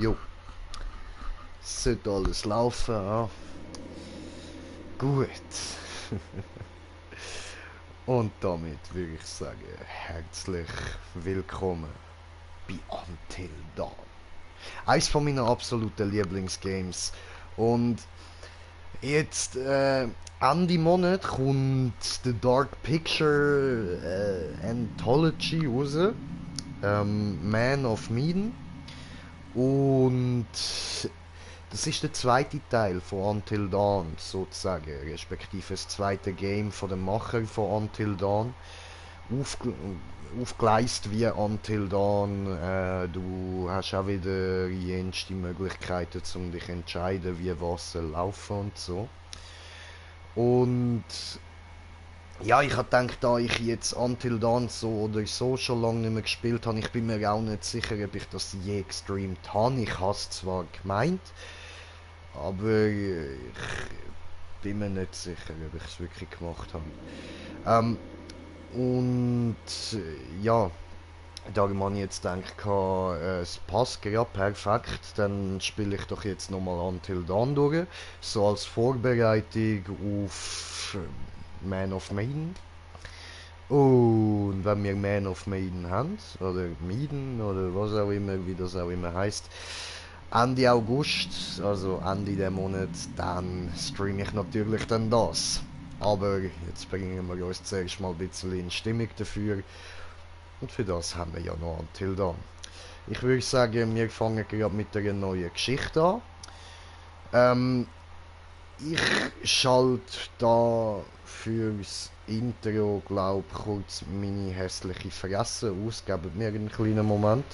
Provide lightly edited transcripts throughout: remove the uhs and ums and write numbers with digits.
Jo, sollte alles laufen, ja. Gut. Und damit würde ich sagen, herzlich willkommen bei Until Dawn. Eins von meinen absoluten Lieblingsgames. Und jetzt, Ende Monat kommt The Dark Picture Anthology raus. Man of Medan. Und das ist der zweite Teil von Until Dawn, sozusagen, respektive das zweite Game von dem Macher von Until Dawn. Aufgeleistet wie Until Dawn. Du hast auch wieder jenste Möglichkeiten, um dich zu entscheiden, wie was soll laufen und so. Und ja, ich habe gedacht, da ich jetzt Until Dawn so oder so schon lange nicht mehr gespielt habe, ich bin mir auch nicht sicher, ob ich das je gestreamt habe. Ich habe es zwar gemeint, aber ich bin mir nicht sicher, ob ich es wirklich gemacht habe. Und ja, darum habe ich jetzt gedacht, es passt ja perfekt, dann spiele ich doch jetzt nochmal Until Dawn durch, so als Vorbereitung auf Man of Maiden. Und wenn wir Man of Maiden haben, oder Maiden, oder was auch immer, wie das auch immer heißt, Ende August, also Ende der Monat, dann streame ich natürlich dann das. Aber jetzt bringen wir uns zuerst mal ein bisschen in Stimmung dafür. Und für das haben wir ja noch Until Dawn. Ich würde sagen, wir fangen gerade mit einer neuen Geschichte an. Ich schalte da fürs Intro, glaub kurz meine hässliche Fresse aus. Gebt mir einen kleinen Moment.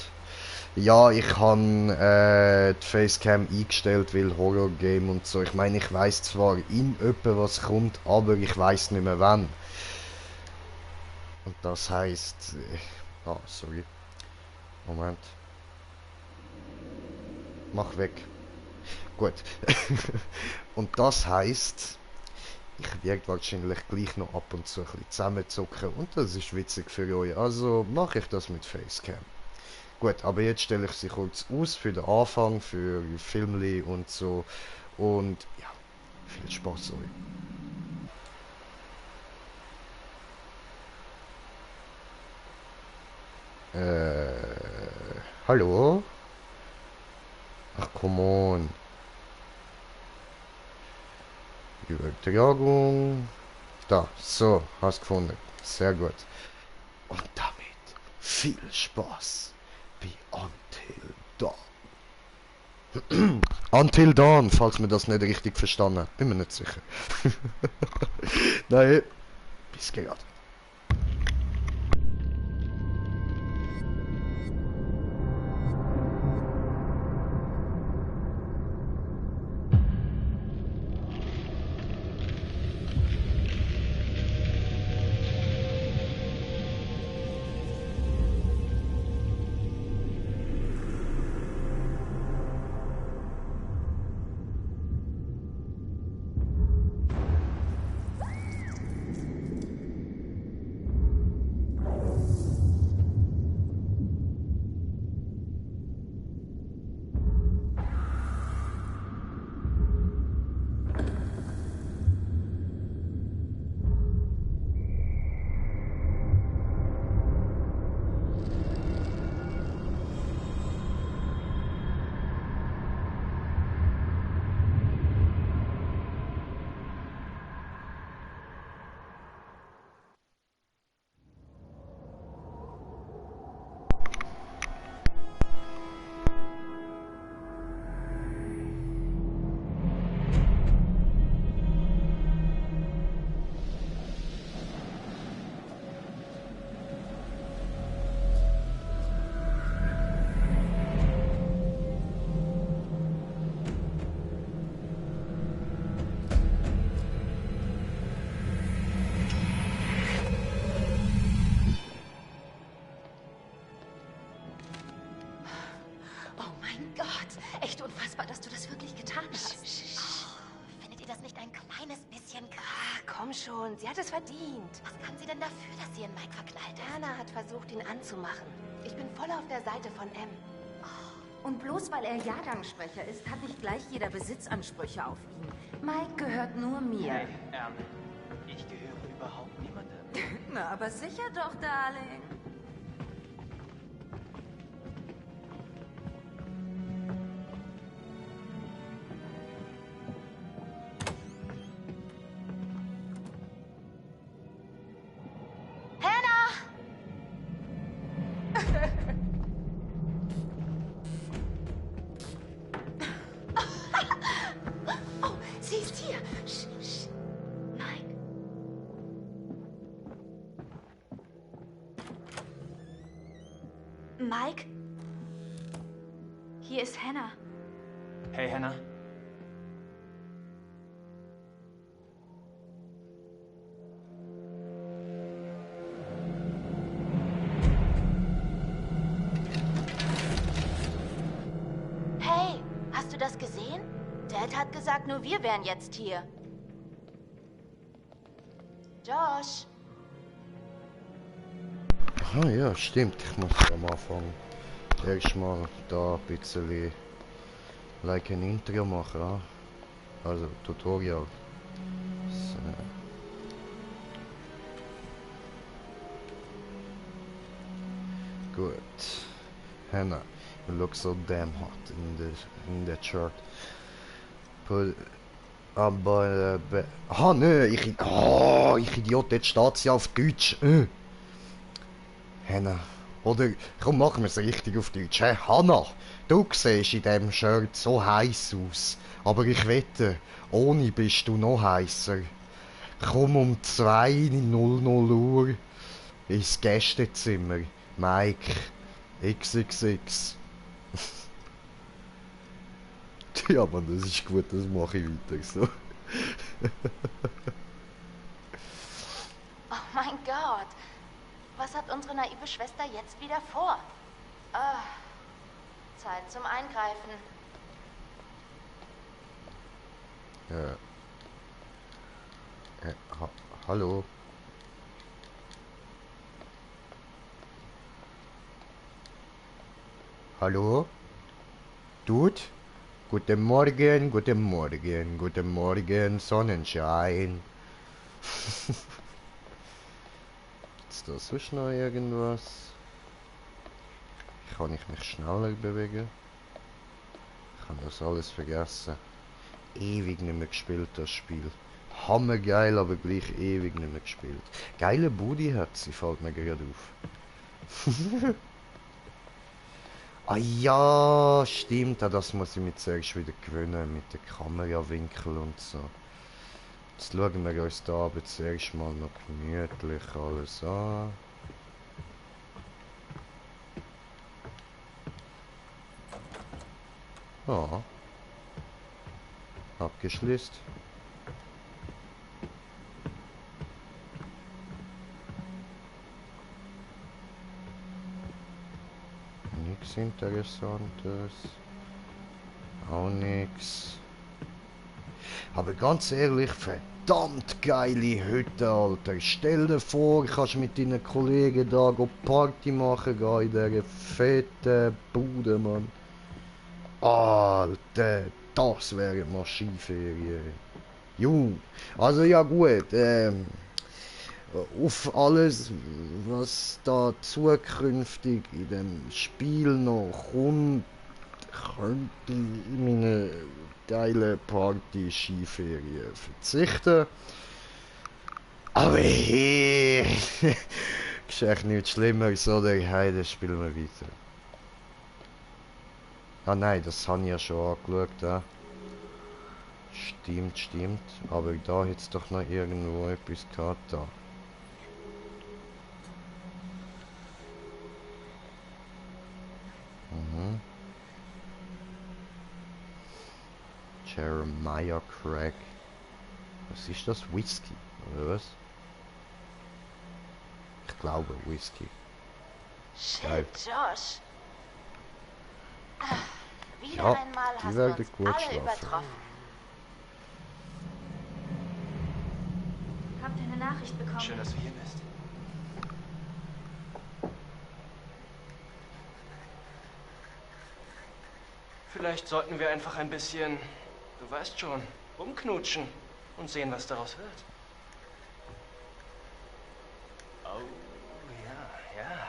Ja, ich habe die Facecam eingestellt, weil Horror-Game und so. Ich meine, ich weiß zwar in etwa was kommt, aber ich weiß nicht mehr wann. Und das heißt... sorry. Moment. Mach weg. Gut. Und das heißt, ich werde wahrscheinlich gleich noch ab und zu ein bisschen zusammenzucken und das ist witzig für euch. Also mache ich das mit Facecam. Gut, aber jetzt stelle ich sie kurz aus für den Anfang, für Filmli und so. Und ja, viel Spaß euch. Hallo? Ach, come on. Übertragung. Da, so, hast gefunden. Sehr gut. Und damit viel Spaß bei Until Dawn. Until Dawn, falls man das nicht richtig verstanden hat. Bin mir nicht sicher. Nein, bis gerade. Echt unfassbar, dass du das wirklich getan hast. Oh, findet ihr das nicht ein kleines bisschen krass? Komm schon, sie hat es verdient. Was kann sie denn dafür, dass sie in Mike verknallt ist? Anna hat versucht, ihn anzumachen. Ich bin voll auf der Seite von M. Und bloß weil er Jahrgangssprecher ist, hat nicht gleich jeder Besitzansprüche auf ihn. Mike gehört nur mir. Hey, ich gehöre überhaupt niemandem. Na, aber sicher doch, Darling. Sie ist hier. Sch, sch. Mike. Mike? Hier ist Hannah. Hey, Hannah. Hey, hast du das gesehen? Dad hat gesagt, nur wir wären jetzt hier. Josh. Ah ja, stimmt. Ich muss am Anfang erstmal da ein bisschen like ein Intro machen. Ah. Also Tutorial. So. Gut. Hannah, you look so damn hot in the chart. Aber ne, ich Idiot, jetzt steht sie auf Deutsch. Hannah, oder komm, machen wir es richtig auf Deutsch. Hannah, du siehst in diesem Shirt so heiß aus. Aber ich wette, ohne bist du noch heißer. Komm um 2:00 Uhr ins Gästezimmer. Mike, XXX. Ja, Mann, das ist gut, das mache ich weiter so. Oh mein Gott. Was hat unsere naive Schwester jetzt wieder vor? Zeit zum Eingreifen. Hallo? Hallo? Dude? Guten Morgen, guten Morgen, guten Morgen, Sonnenschein. Ist da sonst noch irgendwas? Kann ich mich schneller bewegen? Ich habe das alles vergessen. Ewig nicht mehr gespielt, das Spiel. Hammergeil, aber gleich ewig nicht mehr gespielt. Geile Booty hat sie, fällt mir gerade auf. Ah ja, stimmt, auch das muss ich mir zuerst wieder gewöhnen, mit den Kamerawinkel und so. Jetzt schauen wir uns da aber zuerst mal noch gemütlich alles an. Ja. Abgeschlossen. Nichts Interessantes. Auch nichts. Aber ganz ehrlich, verdammt geile Hütte, Alter. Stell dir vor, kannst mit deinen Kollegen da Party machen gehen in dieser fetten Bude, Mann. Alter, das wäre mal Skiferien. Jo, also ja gut, auf alles, was da zukünftig in dem Spiel noch kommt, könnte ich meine geile Party-Skiferien verzichten. Aber hey, ist echt nichts Schlimmeres, oder? Hey, das spielen wir weiter. Ah nein, das habe ich ja schon angeschaut, ja. Stimmt, stimmt. Aber da hätte es doch noch irgendwo etwas gehabt da. Mhm. Jeremiah Craig. Was ist das? Whisky, oder was? Ich glaube Whisky. Shit, Josh. Wieder Ja, einmal die hast du werden uns gut alle schlafen. übertroffen. Habt ihr eine Nachricht bekommen? Schön, dass du hier bist. Vielleicht sollten wir einfach ein bisschen, du weißt schon, rumknutschen und sehen, was daraus wird. Oh, ja, ja.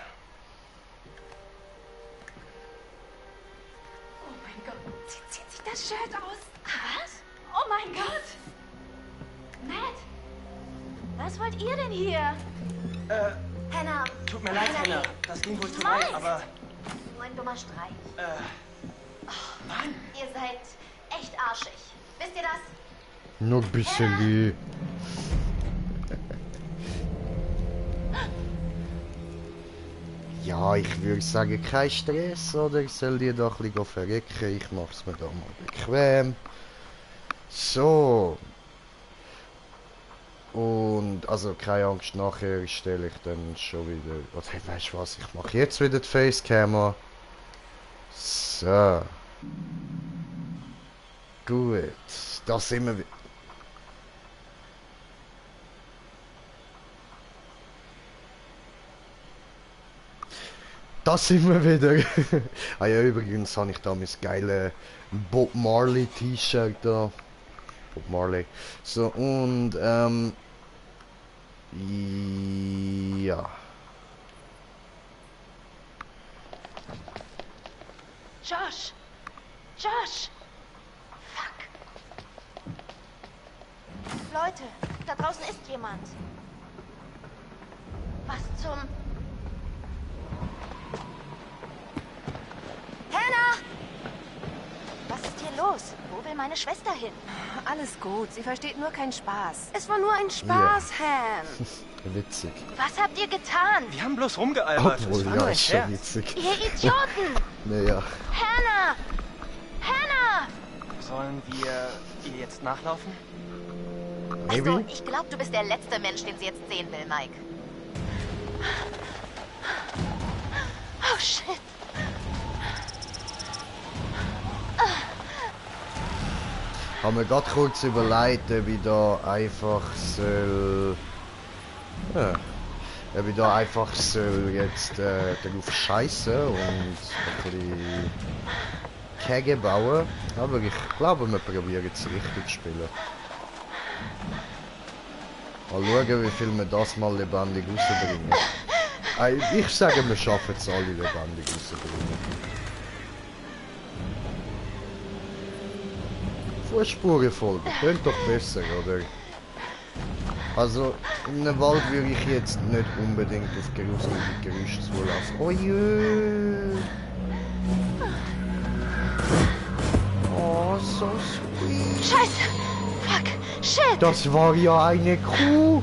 Oh mein Gott, sie zieht sich das Shirt aus. Was? Oh mein Gott. Matt, Was wollt ihr denn hier? Hannah. Tut mir leid, Hannah. Das ging wohl zu weit, aber... Nur ein dummer Streich. Nein. Ihr seid echt arschig. Wisst ihr das? Nur ein bisschen. Ja, ich würde sagen, kein Stress, oder? Ich soll dir doch ein bisschen verrecken. Ich mach's mir da mal bequem. So. Und, also keine Angst, nachher stelle ich dann schon wieder... Oder, hey, weißt du was, ich mache jetzt wieder die Facecamera. So. Gut, da sind wir... Da sind wir wieder. Ah ja, übrigens habe ich da mein geile Bob Marley T-Shirt da. Bob Marley. So, und, ja. Josh! Josh! Fuck! Leute, da draußen ist jemand. Was zum... Hannah! Was ist hier los? Wo will meine Schwester hin? alles gut. Sie versteht nur keinen Spaß. Es war nur ein Spaß, Han. Witzig. Was habt ihr getan? Wir haben bloß rumgealbert. Obwohl, Es war ja, nur ein ist schon Scherz. witzig. Ihr Idioten! Naja. Hannah! Hannah! Sollen wir ihr jetzt nachlaufen? Maybe? Also, ich glaube, du bist der letzte Mensch, den sie jetzt sehen will, Mike. Oh, shit. Haben wir gerade kurz überlegt, ob ich da einfach soll... Ja, ob ich da einfach soll jetzt darauf scheißen und ein bisschen Kegel bauen. Aber ich glaube, wir probieren es richtig zu spielen. Mal schauen, wie viel wir das mal lebendig rausbringen. Ich sage, wir schaffen es alle lebendig rauszubringen. Fußspuren folgen, klingt doch besser, oder? Also, in einem Wald würde ich jetzt nicht unbedingt auf gruselige Geräusche zulassen. Oh jö! Oh, so sweet! Scheiße! Fuck! Shit! Das war ja eine Kuh!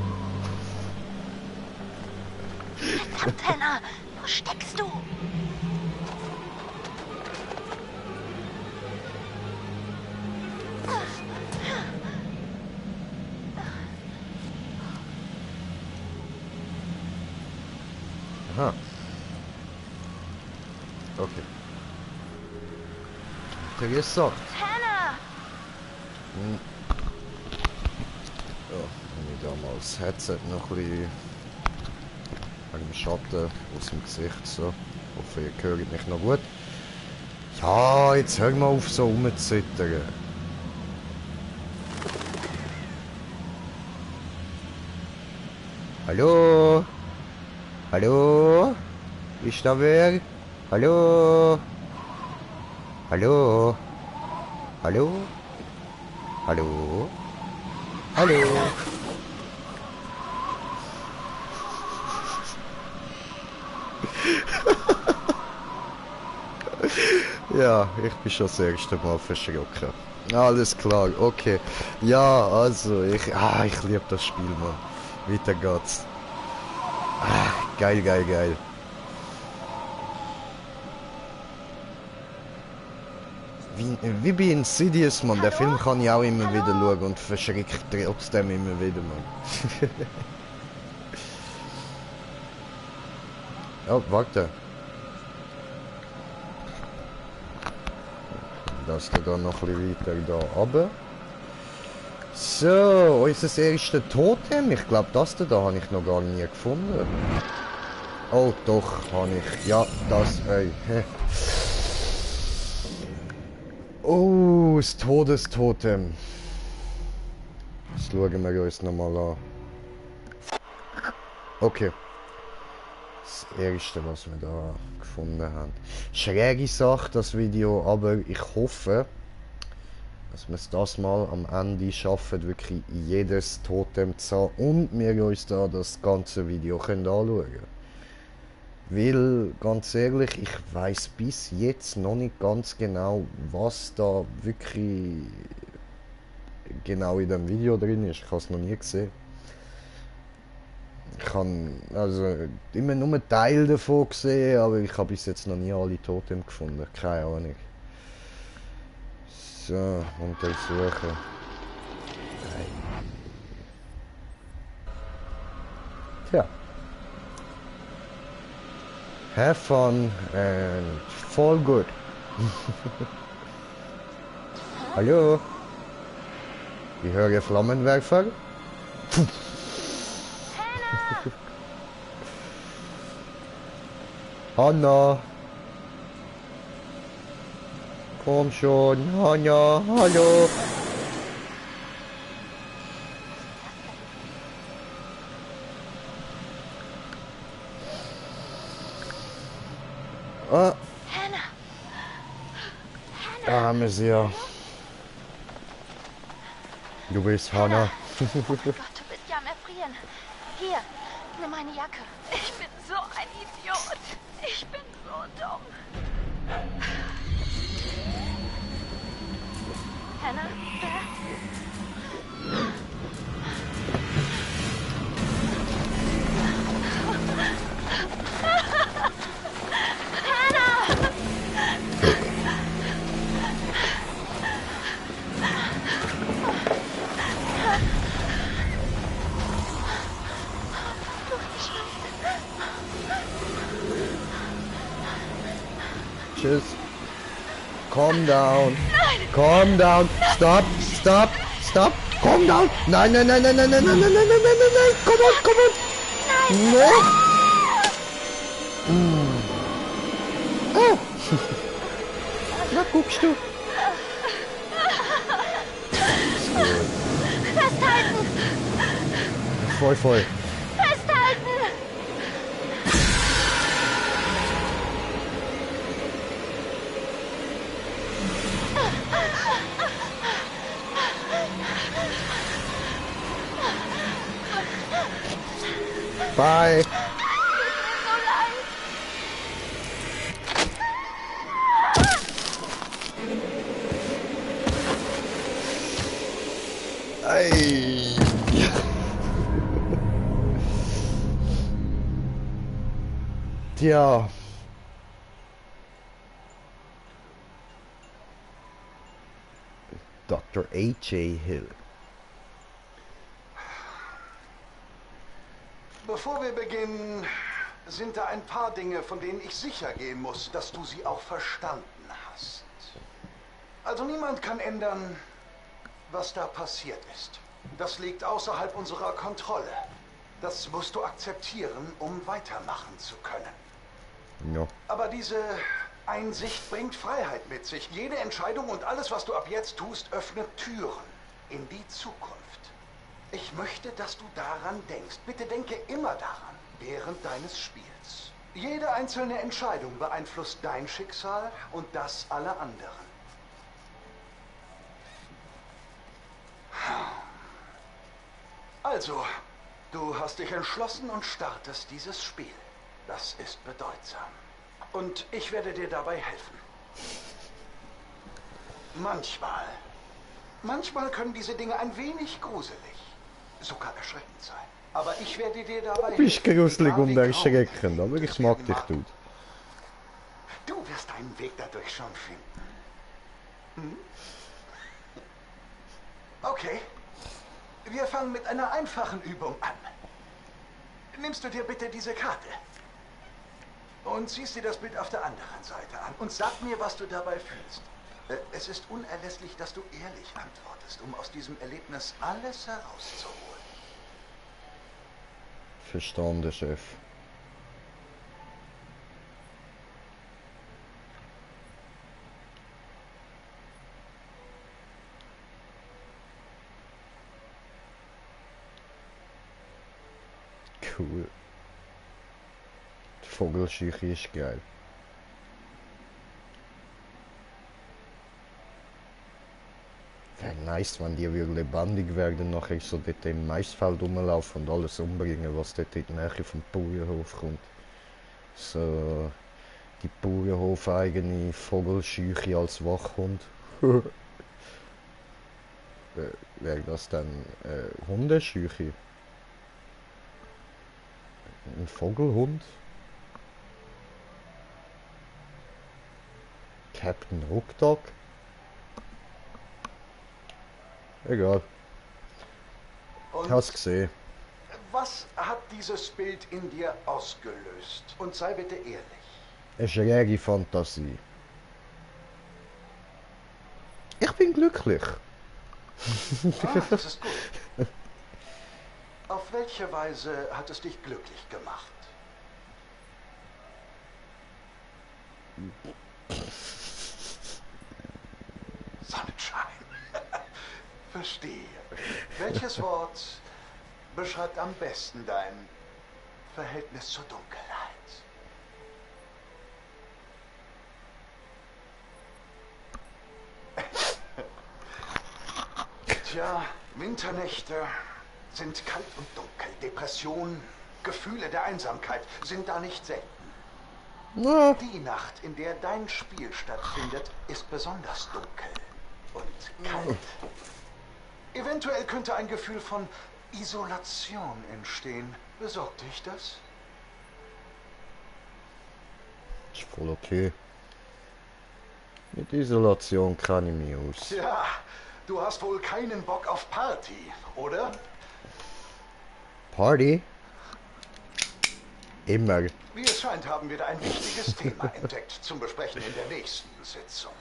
Verdammt, Hannah! Wo steckst du? Aha. Okay. Interessant. Hannah! Ja, wenn ich da mal das Headset noch ein bisschen wegen dem Schatten aus dem Gesicht so. Ich hoffe, ihr hört mich noch gut. Ja, jetzt hör mal auf so rumzuzittern. Hallo? Hallo? Ist da wer? Hallo? Hallo? Hallo? Hallo? Hallo? Ja, ich bin schon das erste Mal verschrocken. Alles klar, okay. Ja, also, ich liebe das Spiel, Mann. Weiter geht's. Geil, geil, geil. Wie bei Insidious, Mann. Der Film kann ich auch immer wieder schauen und verschreckt trotzdem immer wieder, Mann. Oh, warte. Das da noch ein bisschen weiter da runter. So, unser erstes Totem. Ich glaube, das da habe ich noch gar nie gefunden. Oh, doch, habe ich. Ja, das, ey. Oh, das Todestotem. Das schauen wir uns nochmal an. Okay. Das erste, was wir da gefunden haben. Schräge Sache, das Video, aber ich hoffe, dass wir es das mal am Ende schaffen, wirklich jedes Totem zu haben und wir uns da das ganze Video können anschauen können. Weil, ganz ehrlich, ich weiß bis jetzt noch nicht ganz genau, was da wirklich genau in dem Video drin ist. Ich habe es noch nie gesehen. Ich habe also immer nur einen Teil davon gesehen, aber ich habe bis jetzt noch nie alle Totem gefunden. Keine Ahnung. So, untersuchen. Tja. Have fun and fall good. Hallo? Ich höre Flammenwerfer. Hanna! Komm schon, Hanna, hallo! Ah! Hannah! Da haben wir sie ja. Du bist Hanna. Oh Gott, du bist ja am Erfrieren. Hier, nimm meine Jacke. Ich bin so ein Idiot. Ich bin so dumm. Hannah, Tschüss. Calm down. Calm down. Stop. Stop. Stop. Calm down. Nein, nein, nein, nein, nein, nein, nein, nein, nein, nein, nein, nein, nein. Komm on, komm on. No. Oh. Na, guckst du. festhalten! Voll, voll. Festhalten! Bye. Ei. Tja. Dr. A.J. Hill. Bevor wir beginnen, sind da ein paar Dinge, von denen ich sicher gehen muss, dass du sie auch verstanden hast. Also niemand kann ändern, was da passiert ist. Das liegt außerhalb unserer Kontrolle. Das musst du akzeptieren, um weitermachen zu können. Ja. Aber diese Einsicht bringt Freiheit mit sich. Jede Entscheidung und alles, was du ab jetzt tust, öffnet Türen in die Zukunft. Ich möchte, dass du daran denkst. Bitte denke immer daran, während deines Spiels. Jede einzelne Entscheidung beeinflusst dein Schicksal und das aller anderen. Also, du hast dich entschlossen und startest dieses Spiel. Das ist bedeutsam. Und ich werde dir dabei helfen. Manchmal können diese Dinge ein wenig gruselig, sogar erschreckend sein. Aber ich werde dir dabei Du bist gruselig egal und wie grau erschreckend, aber ich mag dich, werden Dude. Du wirst deinen Weg dadurch schon finden. Hm? Okay. Wir fangen mit einer einfachen Übung an. Nimmst du dir bitte diese Karte und siehst dir das Bild auf der anderen Seite an und sag mir, was du dabei fühlst. Es ist unerlässlich, dass du ehrlich antwortest, um aus diesem Erlebnis alles herauszuholen. Verstanden, Chef. Cool. Die Vogelscheuche ist geil. Wäre nice, wenn die wirklich lebendig werden, nachher so dort im Maisfeld rumlaufen und alles umbringen, was dort in die Nähe vom Bauernhof kommt. So die Bauernhof eigene Vogelscheuche als Wachhund. Wäre das dann Hundescheuche? Ein Vogelhund? Captain Hookdog? Egal. Und Hast gesehen. was hat dieses Bild in dir ausgelöst? Und sei bitte ehrlich. Eine schräge Fantasie. Ich bin glücklich. Ah, das ist gut. Auf welche Weise hat es dich glücklich gemacht? Sonnenschein. Verstehe. Welches Wort beschreibt am besten dein Verhältnis zur Dunkelheit? Tja, Winternächte sind kalt und dunkel. Depression, Gefühle der Einsamkeit sind da nicht selten. Ja. Die Nacht, in der dein Spiel stattfindet, ist besonders dunkel und kalt. Eventuell könnte ein Gefühl von Isolation entstehen. Besorgt dich das? Ist voll okay. Mit Isolation kann ich mich aus. Tja, du hast wohl keinen Bock auf Party, oder? Party? Immer. Wie es scheint, haben wir da ein wichtiges Thema entdeckt zum Besprechen in der nächsten Sitzung.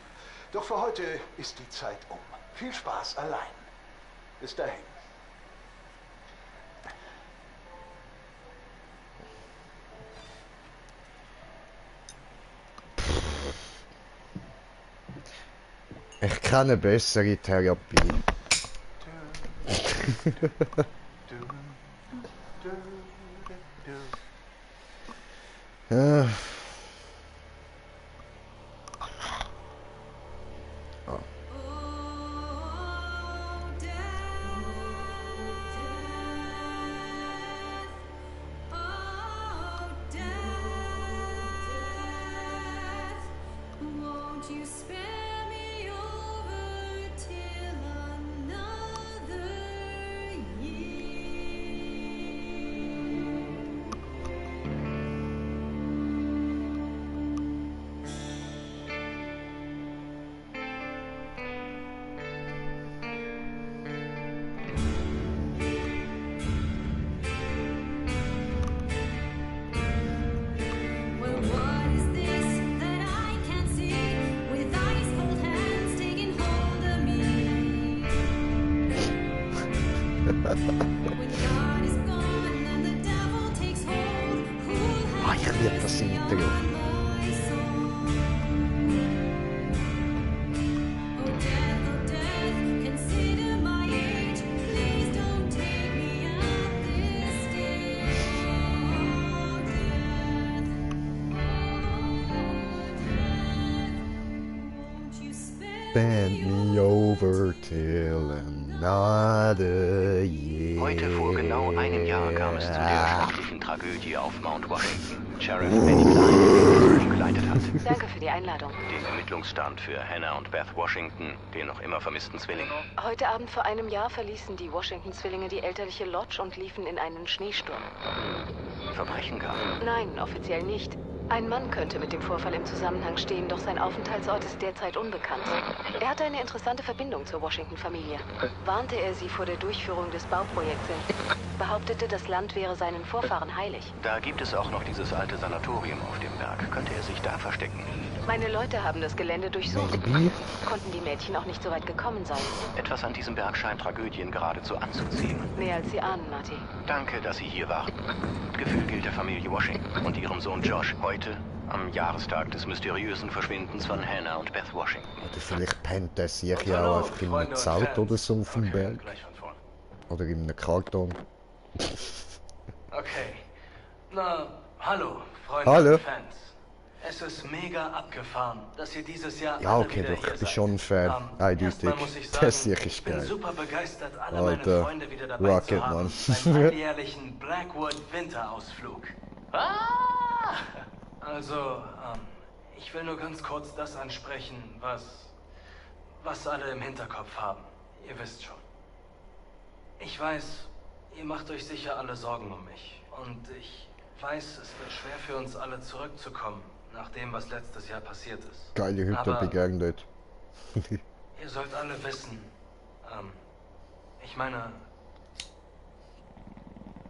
Doch für heute ist die Zeit um. Viel Spaß allein. Bis dahin. Ich kann eine bessere Therapie. Ja. Well, what is this that I can see with ice cold hands taking hold of me? When God is gone and the devil takes hold, who'll have Ich liebe das Intro. my soul? Oh death, consider my age. Please don't take me at this stage. Won't you Bend me over till another year. Heute vor genau einem Jahr kam es zu der schrecklichen Tragödie auf Mount Washington. Sheriff Benny Klein begleitet hat. Danke für die Einladung. Den Ermittlungsstand für Hannah und Beth Washington, den noch immer vermissten Zwilling. Heute Abend vor einem Jahr verließen die Washington-Zwillinge die elterliche Lodge und liefen in einen Schneesturm. Verbrechen gab. Nein, offiziell nicht. Ein Mann könnte mit dem Vorfall im Zusammenhang stehen, doch sein Aufenthaltsort ist derzeit unbekannt. Er hatte eine interessante Verbindung zur Washington-Familie. Warnte er sie vor der Durchführung des Bauprojekts in, behauptete, das Land wäre seinen Vorfahren heilig. Da gibt es auch noch dieses alte Sanatorium auf dem Berg. Könnte er sich da verstecken? Meine Leute haben das Gelände durchsucht. Maybe. Konnten die Mädchen auch nicht so weit gekommen sein. Etwas an diesem Berg scheint Tragödien geradezu anzuziehen. Mehr als sie ahnen, Marty. Danke, dass Sie hier waren. Gefühl gilt der Familie Washington und ihrem Sohn Josh heute, am Jahrestag des mysteriösen Verschwindens von Hannah und Beth Washington. Oder vielleicht pennt der sich ja auch einfach in einem Zelt oder so auf dem Berg. Gleich von vorn. Oder in einem Karton. Okay. Na, hallo, Freunde Hallo. und Fans. Es ist mega abgefahren, dass ihr dieses Jahr Ja, alle okay, wieder doch, hier ich bin seid. schon ein Fan. Eindeutig. Erstmal muss ich Der sagen, ist sicher ich bin geil. super begeistert, alle Alter, meine Freunde wieder dabei Rocket, zu haben. Mann. Beim alljährlichen Blackwood Winterausflug. Ah! Also, ich will nur ganz kurz das ansprechen, was alle im Hinterkopf haben. Ihr wisst schon. Ich weiß, ihr macht euch sicher alle Sorgen um mich. Und ich weiß, es wird schwer für uns alle zurückzukommen, nach dem, was letztes Jahr passiert ist. Geile Hütte Aber begegnet. ihr sollt alle wissen, ich meine,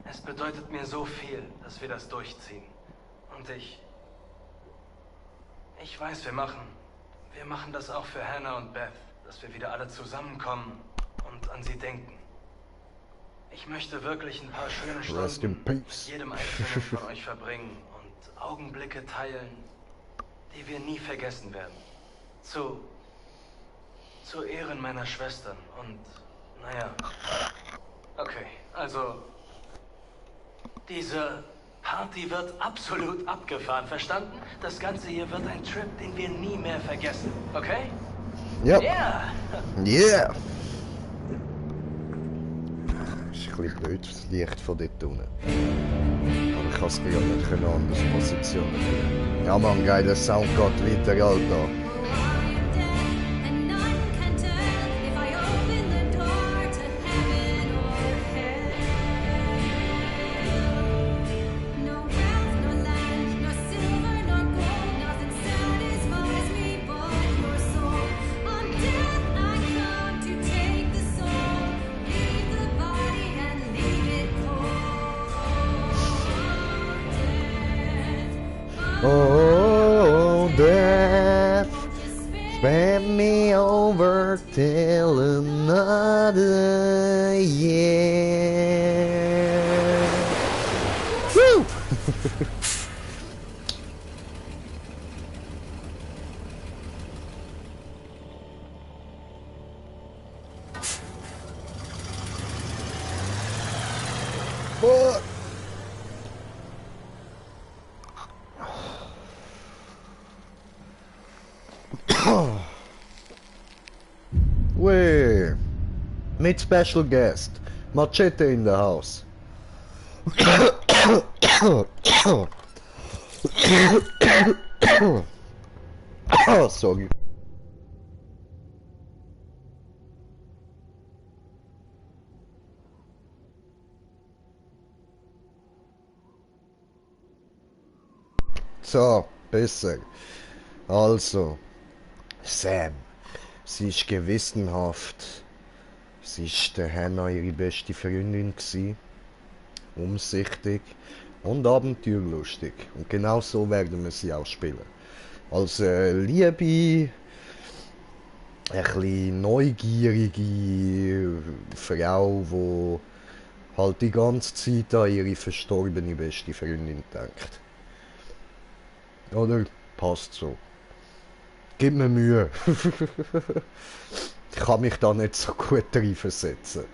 es bedeutet mir so viel, dass wir das durchziehen. Und ich weiß, wir machen das auch für Hannah und Beth, dass wir wieder alle zusammenkommen und an sie denken. Ich möchte wirklich ein paar schöne Rest in Stunden mit peace. jedem einzelnen von euch verbringen und Augenblicke teilen, die wir nie vergessen werden. Zu Ehren meiner Schwestern und, naja. Okay, also, diese Party wird absolut abgefahren, verstanden? Das Ganze hier wird ein Trip, den wir nie mehr vergessen, okay? Ja. Yeah! Yeah! Ist ein bisschen blöd, das Licht von dort unten. Aber ich kann es gerade nicht anders positionieren. Ja Mann, geiler Sound geht weiter, Alter. And none can tell if I open the door to heaven or hell. No wealth, no land, no silver, no gold, nothing satisfies me but your soul. On death I come to take the soul, leave the body and leave it cold. Oh, death, Despair. spam me over till another year. Woo! Fuck! Wait, meet special guest, Machete in the house. Sorry. So, besser. Also, Sam. Sie ist gewissenhaft. Sie ist der Hannah ihre beste Freundin gsi. Umsichtig und abenteuerlustig. Und genau so werden wir sie auch spielen. Als liebe, ein bisschen neugierige Frau, die halt die ganze Zeit an ihre verstorbene beste Freundin denkt. Oder? Passt so. Gib mir Mühe. Ich kann mich da nicht so gut reinversetzen.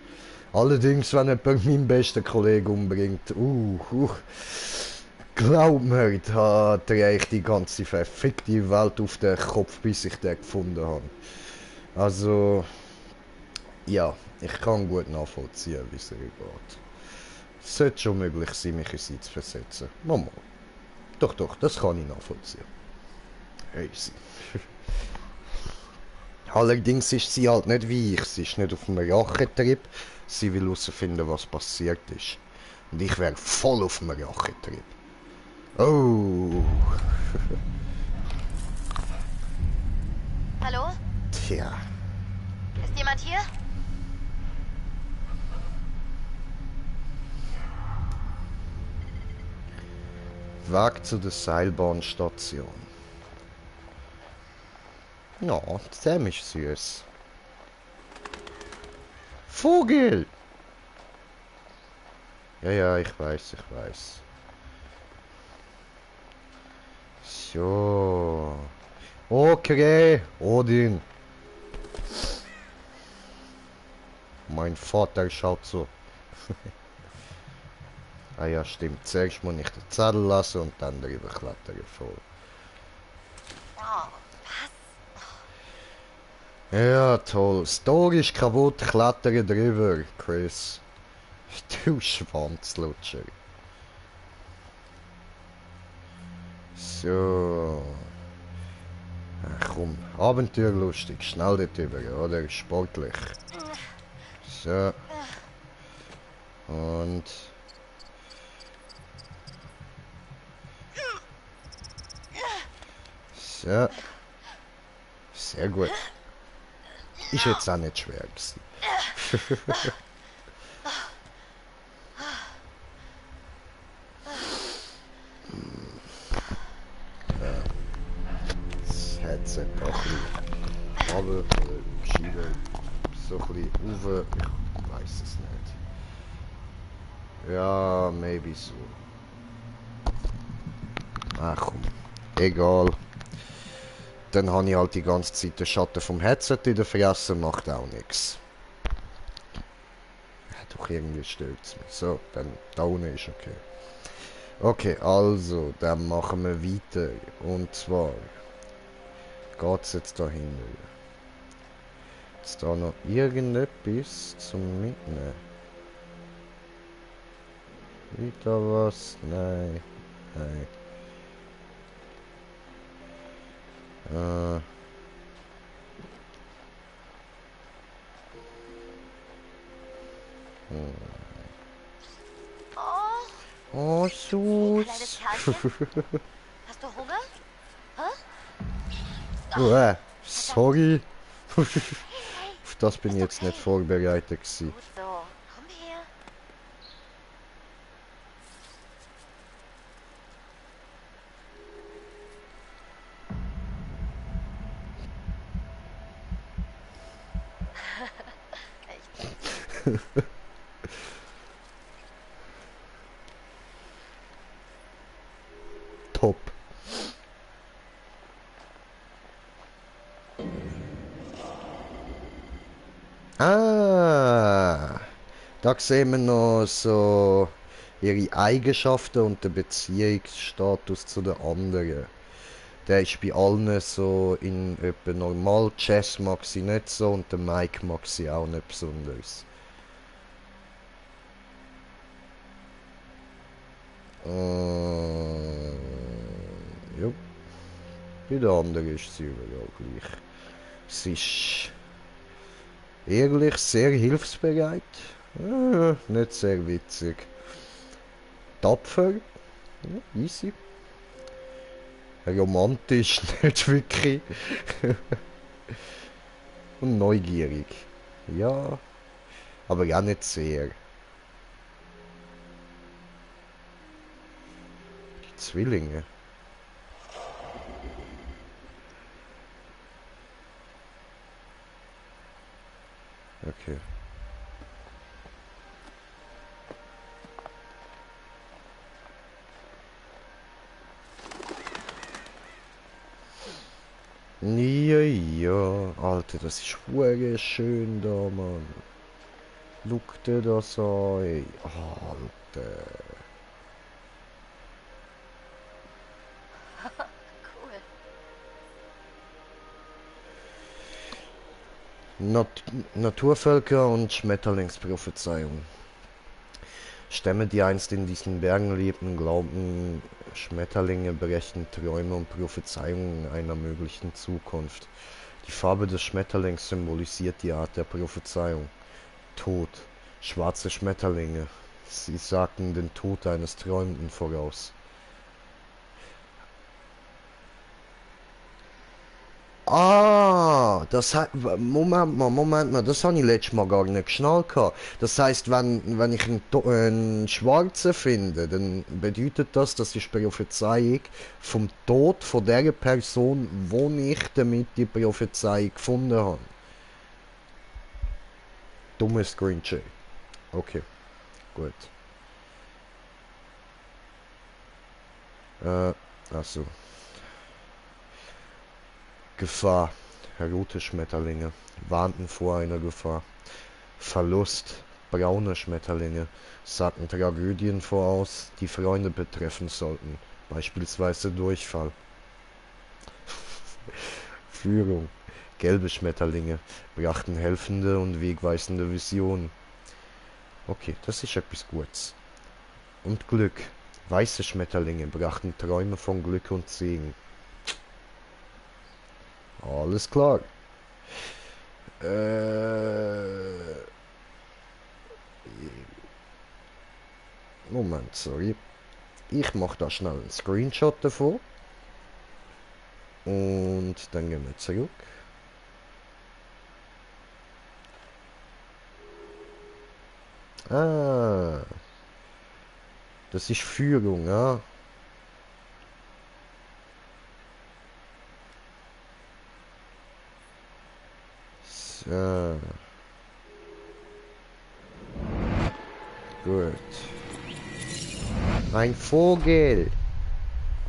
Allerdings, wenn jemand meinen besten Kollegen umbringt, glaub mir, da drehe ich die ganze verfickte Welt auf den Kopf, bis ich den gefunden habe. Also, ja, ich kann gut nachvollziehen, wie es ihr geht. Es sollte schon möglich sein, mich in sie zu versetzen. Mama. Doch, das kann ich nachvollziehen. Easy. Allerdings ist sie halt nicht wie ich. Sie ist nicht auf einem Rachetrip. Sie will herausfinden, was passiert ist. Und ich wäre voll auf einem Rachetrip. Oh. Hallo? Tja. Ist jemand hier? Weg zu der Seilbahnstation. Ja, Sam ist süß. Vogel! Ja, ich weiß. So. Okay, Odin. Mein Vater schaut so. Ah ja, stimmt. Zuerst muss ich den Zettel lassen und dann drüber klettern voll. Oh, Ja, toll. Story ist kaputt, klettern drüber, Chris. Du Schwanzlutscher. So. Ach komm, abenteuerlustig, schnell dort drüber, oder? Sportlich. So. Und... So. Sehr gut. Ist jetzt auch nicht schwer gewesen. Das Headset auch ein bisschen runter oder geschieden. So ein bisschen rauf. Ich weiß es nicht. Ja, maybe so. Ach komm. Egal. Dann habe ich halt die ganze Zeit den Schatten vom Headset in der Fresse, macht auch nichts. Ja, doch irgendwie stört es mich. So, dann da unten ist okay. Okay, also, dann machen wir weiter. Und zwar geht es jetzt dahin. Ist da noch irgendetwas zum Mitnehmen? Wieder was? Nein. Nein. Oh, kleines süß. Kerlchen. Hast du Hunger? Sorry. Auf das bin ich jetzt nicht vorbereitet gewesen. Gut so. Komm her. Top. Ah, da sehen wir noch so ihre Eigenschaften und den Beziehungsstatus zu den anderen. Der ist bei allen so in etwa normal. Jess mag sie nicht so und der Mike mag sie auch nicht besonders. Ja. Bei der anderen ist sie überall gleich. Sie ist ehrlich, sehr hilfsbereit. Nicht sehr witzig. Tapfer. Ja, easy. Romantisch, nicht wirklich. Und neugierig. Ja. Aber ja nicht sehr. Die Zwillinge. Okay. Ja, ja. Alter, das ist hure schön da, Mann. Schau dir das an, ey. Alter. Cool. Naturvölker und Schmetterlingsprophezeiung. Stämme, die einst in diesen Bergen lebten, glaubten, Schmetterlinge brächten Träume und Prophezeiungen einer möglichen Zukunft. Die Farbe des Schmetterlings symbolisiert die Art der Prophezeiung. Tod. Schwarze Schmetterlinge. Sie sagten den Tod eines Träumenden voraus. Ah, das hat... Moment mal, das habe ich letztes Mal gar nicht geschnallt gehabt. Das heisst, wenn ich einen Schwarzen finde, dann bedeutet das, das ist Prophezeiung vom Tod von der Person, wo ich damit die Prophezeiung gefunden habe. Dummes Screenshot. Okay, gut. Also. Gefahr. Rote Schmetterlinge warnten vor einer Gefahr. Verlust. braune Schmetterlinge sagten Tragödien voraus, die Freunde betreffen sollten, beispielsweise Durchfall. Führung. Gelbe Schmetterlinge brachten helfende und wegweisende Visionen. Okay, das ist etwas Gutes. Und Glück. Weiße Schmetterlinge brachten Träume von Glück und Segen. Alles klar. Moment, sorry. Ich mache da schnell einen Screenshot davon. Und dann gehen wir zurück. Ah. Das ist Führung, ja. So. Gut. Ein Vogel.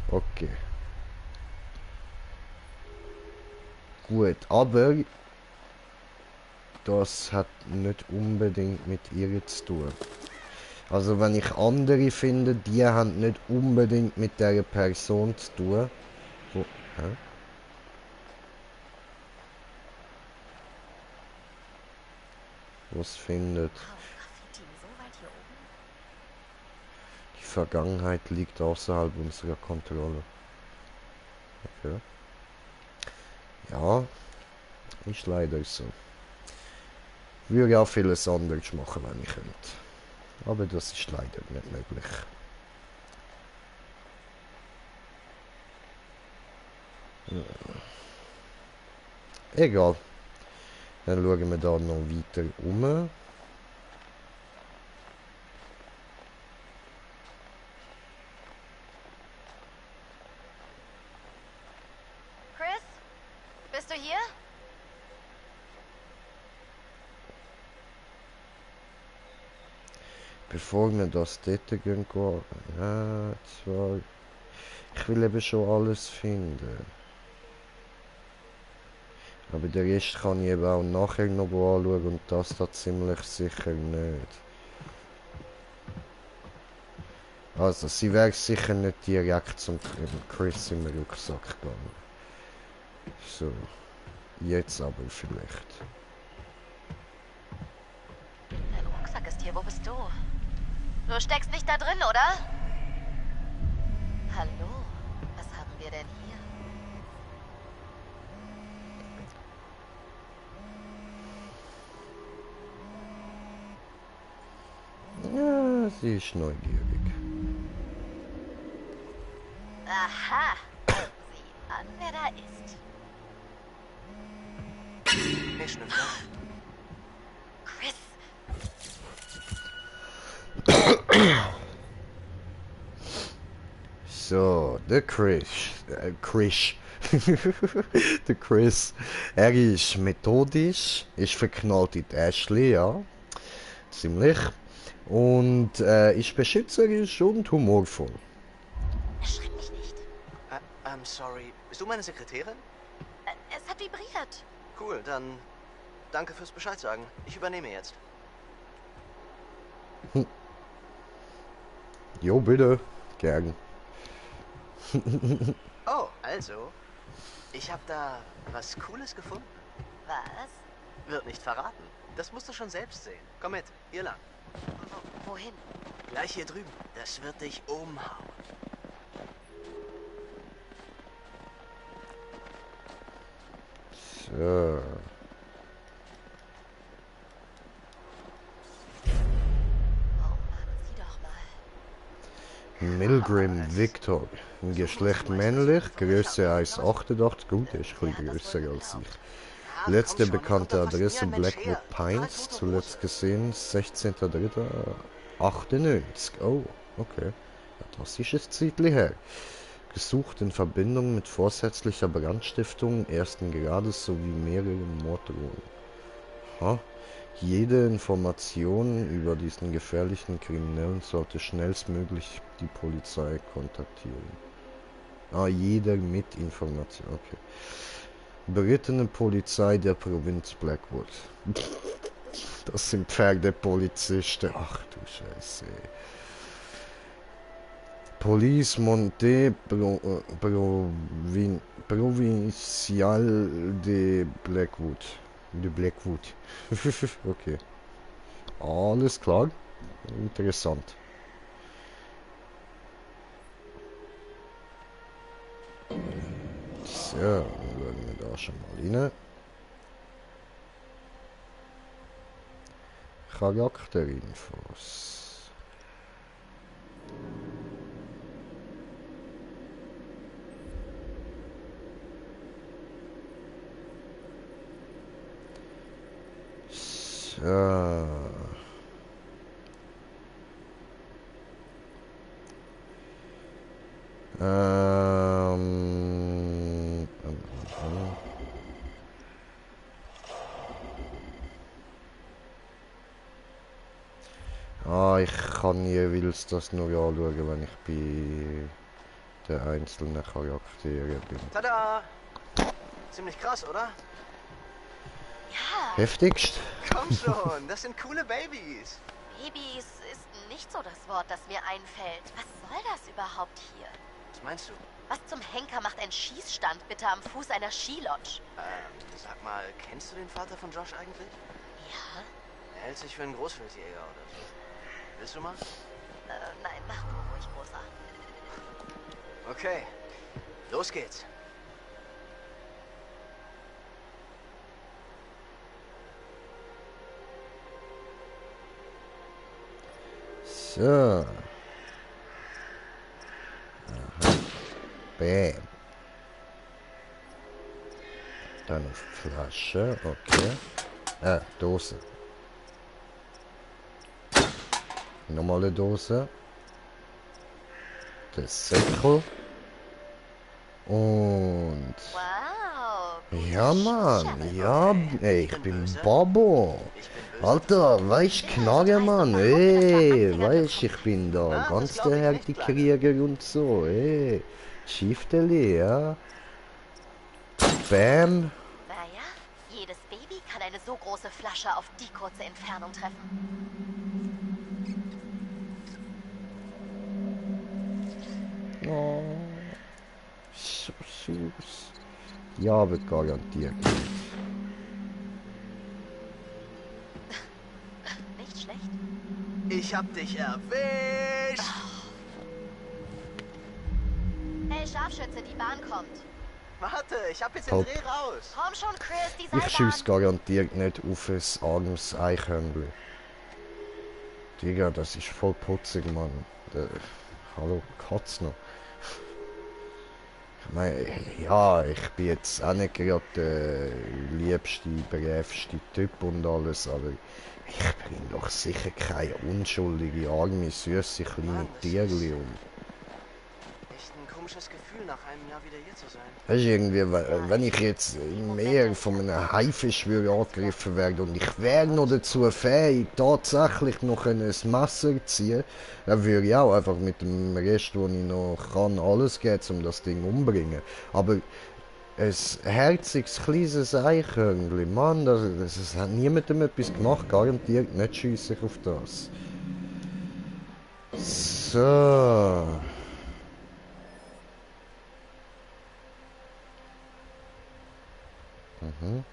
Okay. Gut, aber das hat nicht unbedingt mit ihr zu tun. Also wenn ich andere finde, die haben nicht unbedingt mit der Person zu tun. Wo, hä? Was findet? Die Vergangenheit liegt außerhalb unserer Kontrolle. Okay. Ja, ist leider so. Würde auch vieles anderes machen, wenn ich könnte. Aber das ist leider nicht möglich. Ja. Egal. Dann schauen wir da noch weiter um. Chris? Bist du hier? Bevor wir das dort gehen, ja, zwar, ich will eben schon alles finden. Aber den Rest kann ich eben auch nachher noch anschauen und das da ziemlich sicher nicht. Also, sie wäre sicher nicht direkt zum Chris im Rucksack gegangen. So, jetzt aber vielleicht. Dein Rucksack ist hier. Wo bist du? Du steckst nicht da drin, oder? Hallo? Was haben wir denn hier? Ja, sie ist neugierig. Aha. Sieh an, wer da ist. Hey, Schnüffler. Chris. So, der Chris. Der Chris. Er ist methodisch, ist verknallt in die Ashley, ja. Ziemlich. Und ist beschützerisch und humorvoll. Erschreck mich nicht. I'm sorry. Bist du meine Sekretärin? Es hat vibriert. Cool, dann danke fürs Bescheid sagen. Ich übernehme jetzt. Jo, bitte. Gern. Oh, also. Ich habe da was Cooles gefunden. Was? Wird nicht verraten. Das musst du schon selbst sehen. Komm mit, hier lang. Wohin? Gleich hier drüben. Das wird dich umhauen. So. Sieh doch mal. Milgram Victor. Geschlecht männlich, Größe 1,88. Gut, er ist ein bisschen größer als ich. Letzte bekannte Adresse Blackwood Pines. Zuletzt gesehen 16.03.98. Oh, okay. Ja, das ist ein Zeitchen her. Gesucht in Verbindung mit vorsätzlicher Brandstiftung ersten Grades sowie mehreren Morddrohungen. Ha. Jede Information über diesen gefährlichen Kriminellen sollte schnellstmöglich die Polizei kontaktieren. Ah, jeder mit Information, okay. Berittene Polizei der Provinz Blackwood. Das sind Pferdepolizisten. Ach du Scheiße. Police Monte Provincial de Blackwood. De Blackwood. Okay. Alles klar. Interessant. So, dann schauen wir da schon mal rein. Charakterinfos. So. Ich kann jeweils das nur anschauen, wenn ich bei den einzelnen Charakteren bin. Tada! Ziemlich krass, oder? Ja, Heftigst? Komm schon, das sind coole Babys. Babys ist nicht so das Wort, das mir einfällt. Was soll das überhaupt hier? Was meinst du? Was zum Henker macht ein Schießstand bitte am Fuß einer Skilodge? Sag mal, kennst du den Vater von Josh eigentlich? Ja? Er hält sich für einen Großwildjäger oder so. Willst du mal? Nein, mach du ruhig, Großer. Okay, los geht's. So. Aha. Bam. Dann auf Flasche, okay. Dose. Normale Dose. Das Säckel. Und... Wow. Ja, Mann. Ja, ey, ich bin Babo. Alter, weißt Knarre, Mann. Ey, weißt, ich bin da ganz der Härtekrieger und so. Ey, Schiefteli, ja. Bam. Naja, jedes Baby kann eine so große Flasche auf die kurze Entfernung treffen. Oh, so süß. Ja, wird garantiert. Nicht schlecht. Ich hab dich erwischt. Hey, Scharfschütze, die Bahn kommt. Warte, ich hab jetzt den Top. Dreh raus. Komm schon, Chris, die Ich Seilbahn. schieß garantiert nicht auf ein armes Eichhörnchen. Digga, das ist voll putzig, Mann. Hallo, Katzner. Ich meine, ja, ich bin jetzt auch nicht gerade der liebste, brävste Typ und alles, aber ich bringe doch sicher keine unschuldige, arme, süße kleine Mann, das Tierli ist- um. Echt ein komisches Gefühl, nach einem Jahr wieder hier zu sein. Weißt du, irgendwie, wenn ich jetzt im Meer von einem Haifisch würde angegriffen werden und ich wäre noch dazu fähig, tatsächlich noch ein Messer zu ziehen, dann würde ich auch einfach mit dem Rest, was ich noch kann, alles geben, um das Ding umbringen. Aber ein herziges, kleines Eichhörnchen, Mann, das hat niemandem etwas gemacht, garantiert nicht schiesse ich auf das. So. Mhm.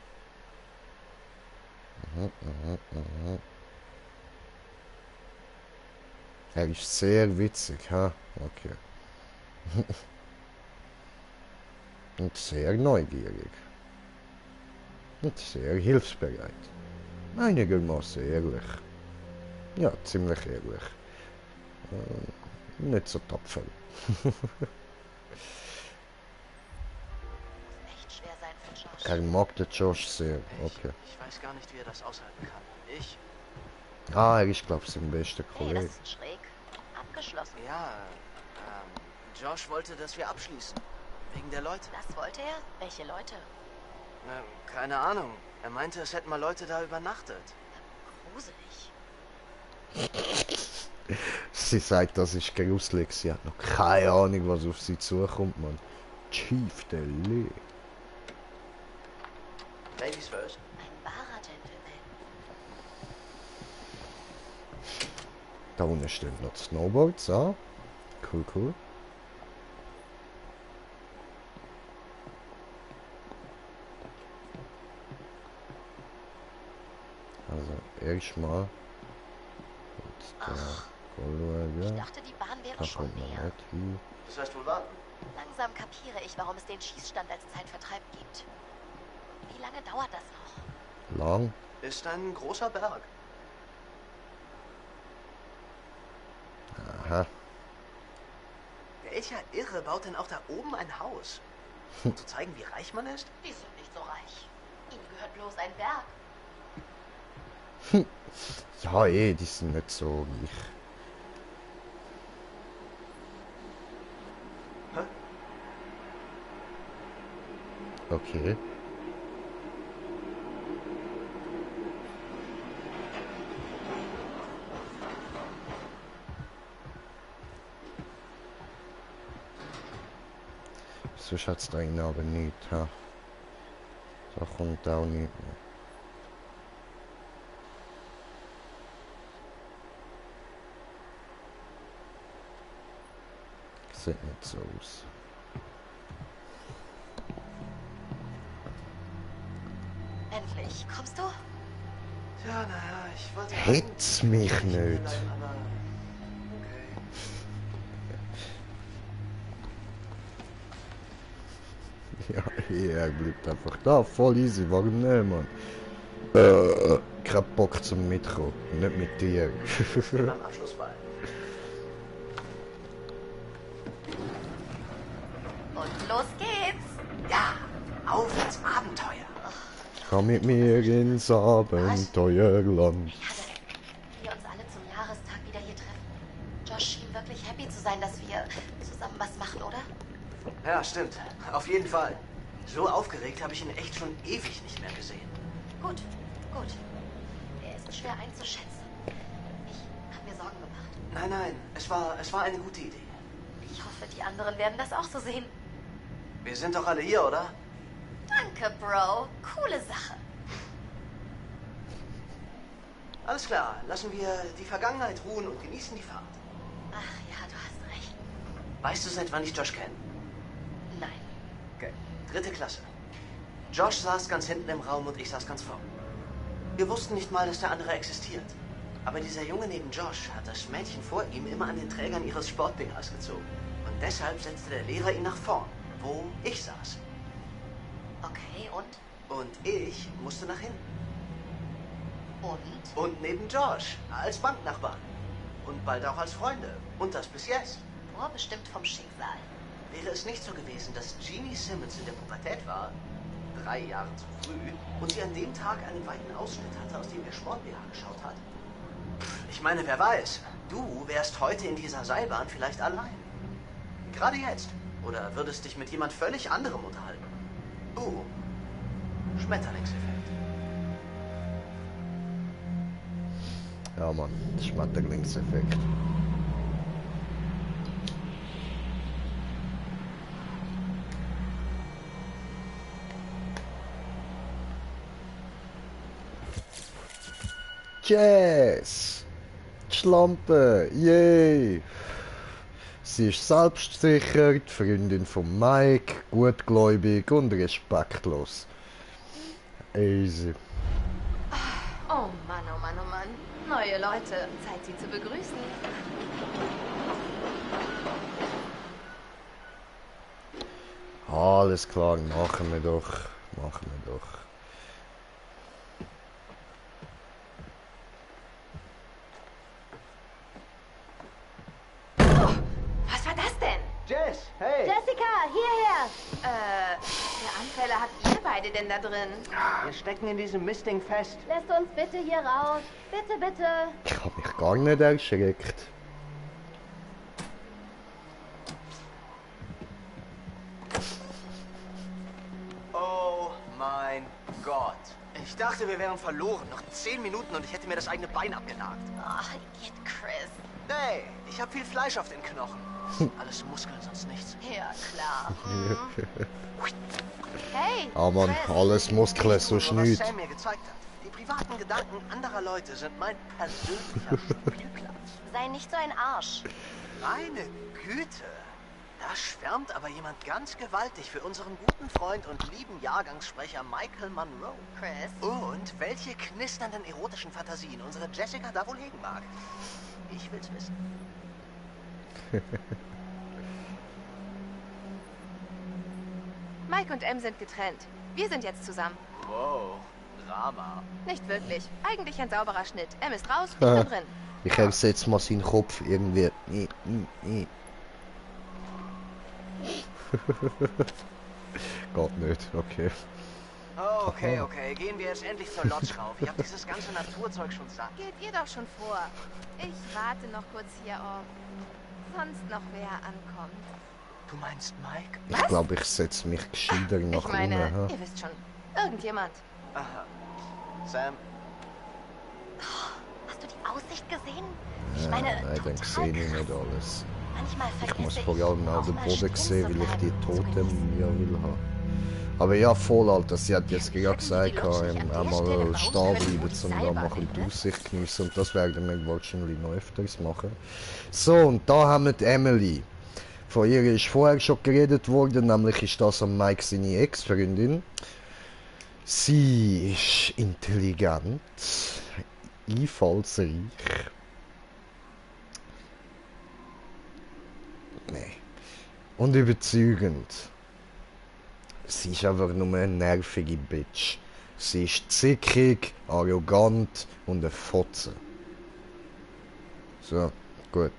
Er ist sehr witzig, ha? Okay. Und sehr neugierig. Und sehr hilfsbereit. Einigermaßen ehrlich. Ja, ziemlich ehrlich. Nicht so tapfer. Echt schwer sein für Josh. Er mag den Josh sehr. Okay. Ich weiß gar nicht, wie er das aushalten kann. Ich? Er ist, glaube ich, sein bester Nee, das Kollege. ist schräg. Abgeschlossen. Ja, Josh wollte, dass wir abschließen. Wegen der Leute. Das wollte er? Welche Leute? Keine Ahnung. Er meinte, es hätten mal Leute da übernachtet. Gruselig. Sie sagt, das ist gruselig. Sie hat noch keine Ahnung, was auf sie zukommt, man. Chief Deli. Ladies first. Ein wahrer Gentleman. Da unten stehen noch Snowboards, ah. Cool, cool. Also, erstmal. Ich dachte, die Bahn wäre schon näher. Das heißt wohl warten. Langsam kapiere ich, warum es den Schießstand als Zeitvertreib gibt. Wie lange dauert das noch? Lang. Ist ein großer Berg. Aha. Welcher Irre baut denn auch da oben ein Haus? Um zu zeigen, wie reich man ist? Die sind nicht so reich. Ihnen gehört bloß ein Berg. Ja, die sind nicht so reich. Hä? Okay. So schaut's da rein aber nicht, ha. So kommt auch nicht mehr. Sieht nicht so aus. Endlich. Kommst du? Tja, naja, ich wollte... Hetz mich eigentlich nicht. bleiben, aber... Okay. Ja, er bleibt einfach da, voll easy, warum nicht, Mann? Kein Bock zum Mitkommen, nicht mit dir. Beim Abschlussball. Und los geht's. Ja, auf ins Abenteuer. Komm mit mir ins Abenteuerland. Wir uns alle zum Jahrestag wieder hier treffen. Josh schien wirklich happy zu sein, dass wir zusammen was machen, oder? Ja, stimmt. Auf jeden Fall. So aufgeregt habe ich ihn echt schon ewig nicht mehr gesehen. Gut, gut. Er ist schwer einzuschätzen. Ich habe mir Sorgen gemacht. Nein, nein, es war eine gute Idee. Ich hoffe, die anderen werden das auch so sehen. Wir sind doch alle hier, oder? Danke, Bro. Coole Sache. Alles klar, lassen wir die Vergangenheit ruhen und genießen die Fahrt. Ach ja, du hast recht. Weißt du, seit wann ich Josh kenne? Nein. Okay. 3. Klasse. Josh saß ganz hinten im Raum und ich saß ganz vorn. Wir wussten nicht mal, dass der andere existiert. Aber dieser Junge neben Josh hat das Mädchen vor ihm immer an den Trägern ihres Sportbingers gezogen. Und deshalb setzte der Lehrer ihn nach vorn, wo ich saß. Okay, und? Und ich musste nach hinten. Und? Und neben Josh, als Banknachbarn. Und bald auch als Freunde. Und das bis jetzt. Vorbestimmt vom Schicksal. Wäre es nicht so gewesen, dass Jeannie Simmons in der Pubertät war, 3 Jahre zu früh, und sie an dem Tag einen weiten Ausschnitt hatte, aus dem der Sport-BH geschaut hat? Ich meine, wer weiß, du wärst heute in dieser Seilbahn vielleicht allein. Gerade jetzt. Oder würdest dich mit jemand völlig anderem unterhalten. Schmetterlingseffekt. Ja, Mann, Schmetterlingseffekt. Jazz! Die Schlampe! Yay! Sie ist selbstsicher, die Freundin von Mike, gutgläubig und respektlos. Easy. Oh Mann, oh Mann, oh Mann. Neue Leute. Zeit, sie zu begrüßen. Alles klar, machen wir doch. Machen wir doch. Was war das denn? Jess, hey! Jessica, hierher! Der Anfäller hat ihr beide denn da drin? Wir stecken in diesem Mistding fest. Lässt uns bitte hier raus. Bitte, bitte. Ich hab mich gar nicht erschreckt. Oh mein Gott. Ich dachte, wir wären verloren. Noch 10 Minuten und ich hätte mir das eigene Bein abgenagt. Ach, geht Chris. Nee, ich habe viel Fleisch auf den Knochen. Alles Muskeln, sonst nichts. Ja, klar. Hey, Ah, Mann, Chris. alles Muskeln, so Was schnüt. Sam mir gezeigt hat. Die privaten Gedanken anderer Leute sind mein persönlicher Spielplatz. Sei Sei nicht so ein Arsch. Meine Güte. Da schwärmt aber jemand ganz gewaltig für unseren guten Freund und lieben Jahrgangssprecher Michael Monroe. Chris? Und welche knisternden erotischen Fantasien unsere Jessica da wohl hegen mag. Ich will's wissen. Mike und M sind getrennt. Wir sind jetzt zusammen. Wow, Drama. Nicht wirklich. Eigentlich ein sauberer Schnitt. M ist raus, ich bin drin. Ich habe jetzt mal seinen Kopf irgendwie. Geht nicht, okay. Okay. Gehen wir jetzt endlich zur Lodge rauf. Ich habe dieses ganze Naturzeug schon satt. Geht ihr doch schon vor. Ich warte noch kurz hier, ob sonst noch wer ankommt. Du meinst Mike? Ich glaube, ich setze mich gescheiter nach Ich meine, unten. ihr wisst schon, irgendjemand. Aha. Sam, Hast du die Aussicht gesehen? Ich meine, Nein, dann total sehe ich krass. nicht alles. Manchmal Ich muss vergesse vor allem auch den mal Boden stehen sehen, zu weil ich die bleiben, zu Toten genießen. mir will haben. Aber ja, voll, Alter. Sie hat jetzt gerade gesagt, einmal stehen bleiben, um da mal ein bisschen die Aussicht geniessen. Und das werden wir wahrscheinlich noch öfters machen. So, und da haben wir die Emily. Von ihr ist vorher schon geredet worden, nämlich ist das am Mike seine Ex-Freundin. Sie ist intelligent, einfallsreich. Nee. Und überzeugend. Sie ist einfach nur eine nervige Bitch. Sie ist zickig, arrogant und eine Fotze. So, gut.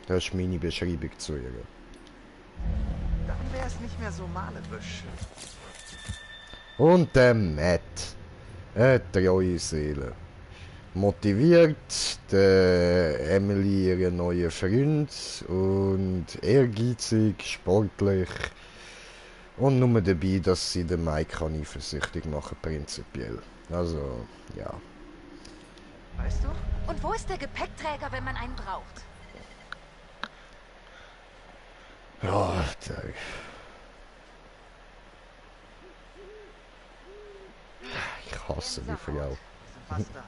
Das ist meine Beschreibung zu ihr. dann wär's nicht mehr so malerisch. Und der Matt. Eine treue Seele. Motiviert der Emily ihren neuen Freund und ehrgeizig, sportlich und nur dabei, dass sie den Mike kann eifersüchtig machen, prinzipiell. Also, ja. Weißt du? Und wo ist der Gepäckträger, wenn man einen braucht? Ja, ich hasse die Frau. Was da?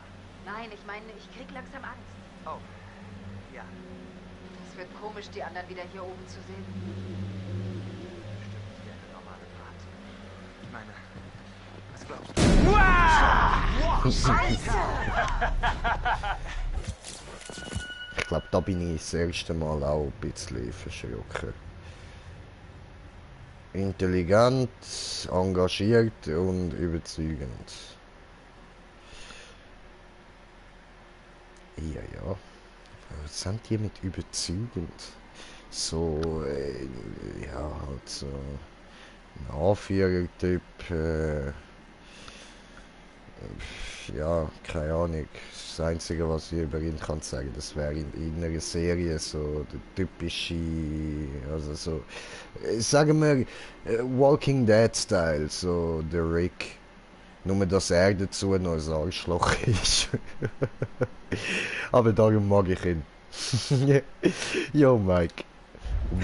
Nein, ich meine, ich krieg langsam Angst. Oh. Ja, Es wird komisch, die anderen wieder hier oben zu sehen. bestimmt nicht der normale Part. Ich meine, was glaubst du? Ich glaube, da bin ich das erste Mal auch ein bisschen verschrocken. Intelligent, engagiert und überzeugend. Ja. Was sind die mit überzeugend? So, ja, halt so ein Anführertyp, ja, keine Ahnung. Das Einzige, was ich über ihn kann sagen, das wäre in einer Serie so der typische, also so, sagen wir, Walking Dead Style, so der Rick. Nur, dass er dazu noch ein Arschloch ist. Aber darum mag ich ihn. Yo, Mike.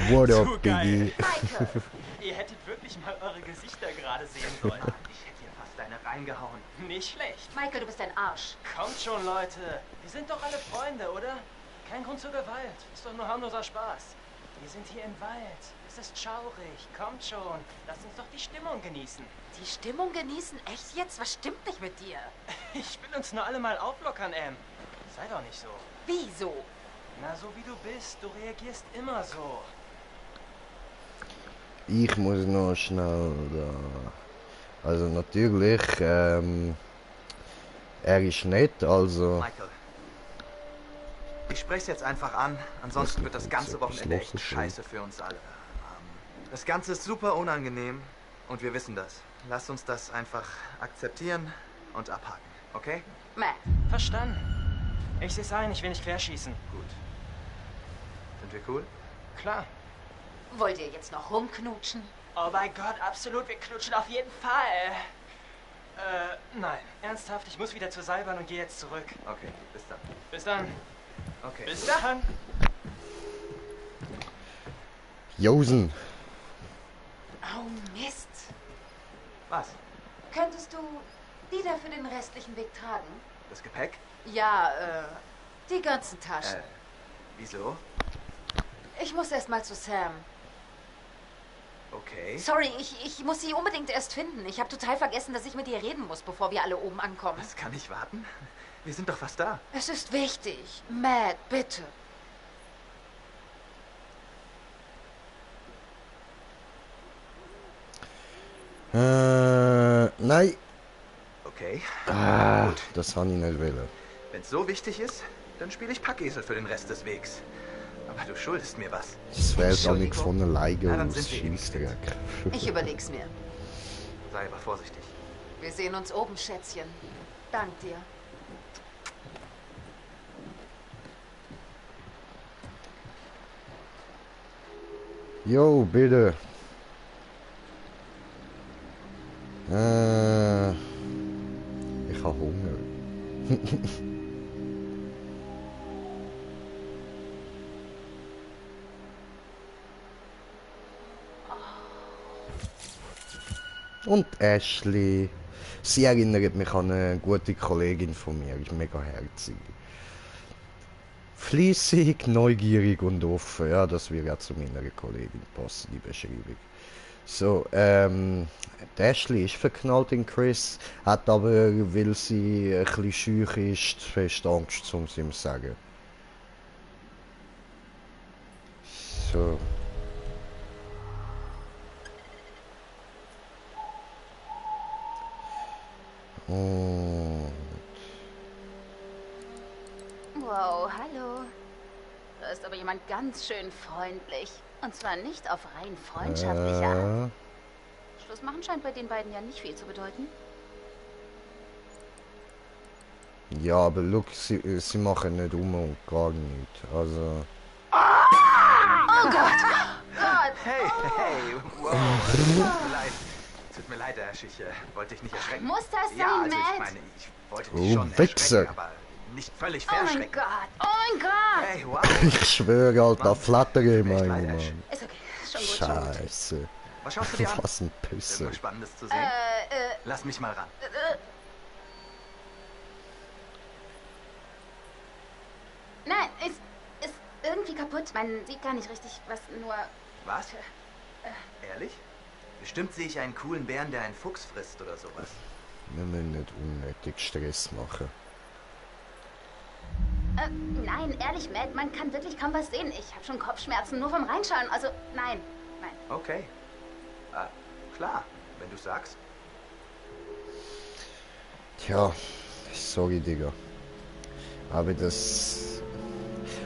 What Zu up, Biggie? Michael! Ihr hättet wirklich mal eure Gesichter gerade sehen sollen. Ich hätte ihr fast eine reingehauen. Nicht schlecht. Michael, du bist ein Arsch. Kommt schon, Leute. Wir sind doch alle Freunde, oder? Kein Grund zur Gewalt. Ist doch nur harmloser Spaß. Wir sind hier im Wald. Es ist schaurig. Kommt schon. Lasst uns doch die Stimmung genießen. Die Stimmung genießen? Echt jetzt? Was stimmt nicht mit dir? Ich will uns nur alle mal auflockern, Em. Sei doch nicht so. Wieso? Na, so wie du bist. Du reagierst immer so. Ich muss noch schnell da. Also natürlich, er ist nett, also. Michael. Ich spreche es jetzt einfach an, ansonsten wird das ganze Wochenende echt scheiße für uns alle. Das Ganze ist super unangenehm und wir wissen das. Lasst uns das einfach akzeptieren und abhaken, okay? Matt. Verstanden. Ich seh's ein, ich will nicht querschießen. Gut. Sind wir cool? Klar. Wollt ihr jetzt noch rumknutschen? Oh mein Gott, absolut, wir knutschen auf jeden Fall. Nein. Ernsthaft, ich muss wieder zur Seilbahn und gehe jetzt zurück. Okay, bis dann. Bis dann. Okay. Bis dann. Josen. Oh Mist. Was? Könntest du die da für den restlichen Weg tragen? Das Gepäck? Ja, die ganzen Taschen. Wieso? Ich muss erst mal zu Sam. Okay. Sorry, ich muss sie unbedingt erst finden. Ich habe total vergessen, dass ich mit ihr reden muss, bevor wir alle oben ankommen. Das kann nicht warten. Wir sind doch fast da. Es ist wichtig. Matt, bitte. Nein. Okay. Gut. Das habe ich nicht wollen. Wenn es so wichtig ist, dann spiele ich Packesel für den Rest des Wegs. Aber du schuldest mir was. Das wäre auch nicht von alleine Na, dann aus. sind wir Scheissdreck. Ich überleg's mir. Sei aber vorsichtig. Wir sehen uns oben, Schätzchen. Dank dir. Jo, bitte. Ich habe Hunger. Und Ashley. Sie erinnert mich an eine gute Kollegin von mir. Ist mega herzig. Fließig, neugierig und offen. Ja, das wird ja zu meiner Kollegin passen, die Beschreibung. So, die Ashley ist verknallt in Chris, hat aber, weil sie ein bisschen schüch ist, fest Angst, um es ihm zu sagen. So. Und Wow, hallo. Da ist aber jemand ganz schön freundlich. Und zwar nicht auf rein freundschaftlicher Art. Schluss machen scheint bei den beiden ja nicht viel zu bedeuten. ja, aber look, sie machen nicht und gar nichts. Also. Oh Gott! Gott! Hey, wow. Tut mir leid, Ash, ich wollte dich nicht erschrecken. Muss das Ja, sein, also ich Matt? meine, ich wollte dich schon Wichser. erschrecken, aber nicht völlig Oh mein verschrecken. Gott! Oh mein Gott! Hey, wow. Ich schwöre, Alter, flattere Tut mir echt meine leid, Ash. Mann. Ist okay, ist schon gut, schon gut. Scheiße. Was schaust du dir an? Was ein Pisser. Irgendwas Spannendes zu sehen? Lass mich mal ran. Nein, ist irgendwie kaputt. Man sieht gar nicht richtig, was nur... Was? Ehrlich? Bestimmt sehe ich einen coolen Bären, der einen Fuchs frisst oder sowas. Wir müssen nicht unnötig Stress machen. Nein, ehrlich, Matt, man kann wirklich kaum was sehen. Ich habe schon Kopfschmerzen nur vom Reinschauen. Also, nein. Okay. Klar, wenn du sagst. Tja, sorry, Digga. Aber das...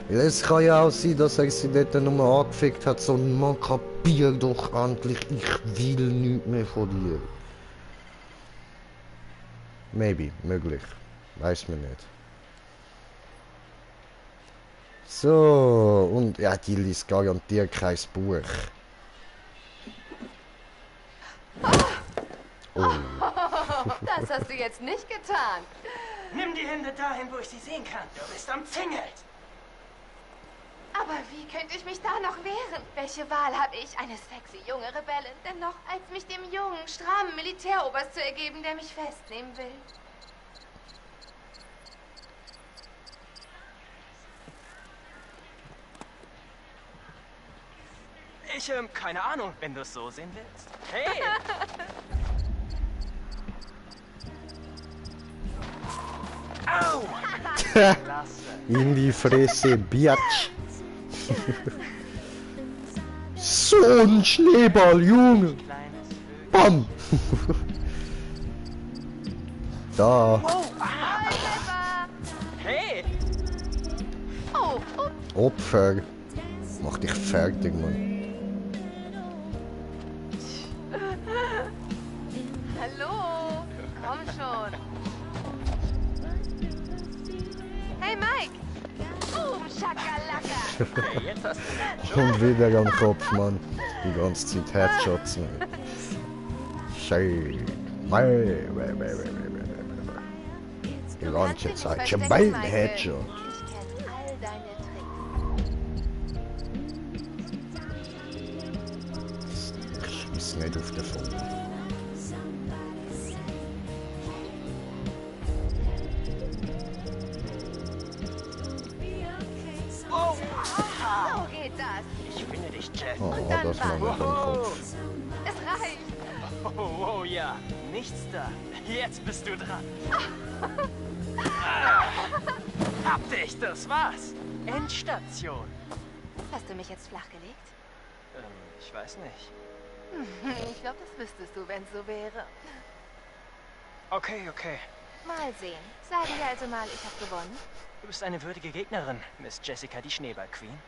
Weil es kann ja auch sein, dass er sie dort nur angefickt hat, sondern man kapier doch endlich, ich will nichts mehr von dir. Maybe, möglich. Weiß man nicht. So, und ja, die liest garantiert kein Buch. Oh. Das hast du jetzt nicht getan. Nimm die Hände dahin, wo ich sie sehen kann. Du bist umzingelt. Aber wie könnte ich mich da noch wehren? Welche Wahl habe ich, eine sexy junge Rebellin, dennoch als mich dem jungen, strammen Militäroberst zu ergeben, der mich festnehmen will? Ich, keine Ahnung, wenn du es so sehen willst. Hey! Au! Klasse. In die Fresse, Biatch. So ein Schneeball, Junge. Kleines Vögel. Bam. Da. Hey! Oh, Opfer. Mach dich fertig, Mann. hallo. Komm schon. Hey, Mike. Boom, Schakalaka. Hey, jetzt hast du Und wieder am Kopf, Mann. Die ganze Zeit Headshots. Mann. Schön. Die ganze Zeit. Schon bald ein Headshot. Ich kenn all deine Tricks. Ich schieß nicht auf den Phone. dich, Jeff. Oh, Und dann das war nicht Wow. Es reicht. Oh, ja. Nichts da. Jetzt bist du dran. Hab dich, das war's. Endstation. Hast du mich jetzt flachgelegt? Ich weiß nicht. Ich glaube, das wüsstest du, wenn es so wäre. Okay. Mal sehen. Sagen wir also mal, ich habe gewonnen. Du bist eine würdige Gegnerin, Miss Jessica, die Schneeball-Queen.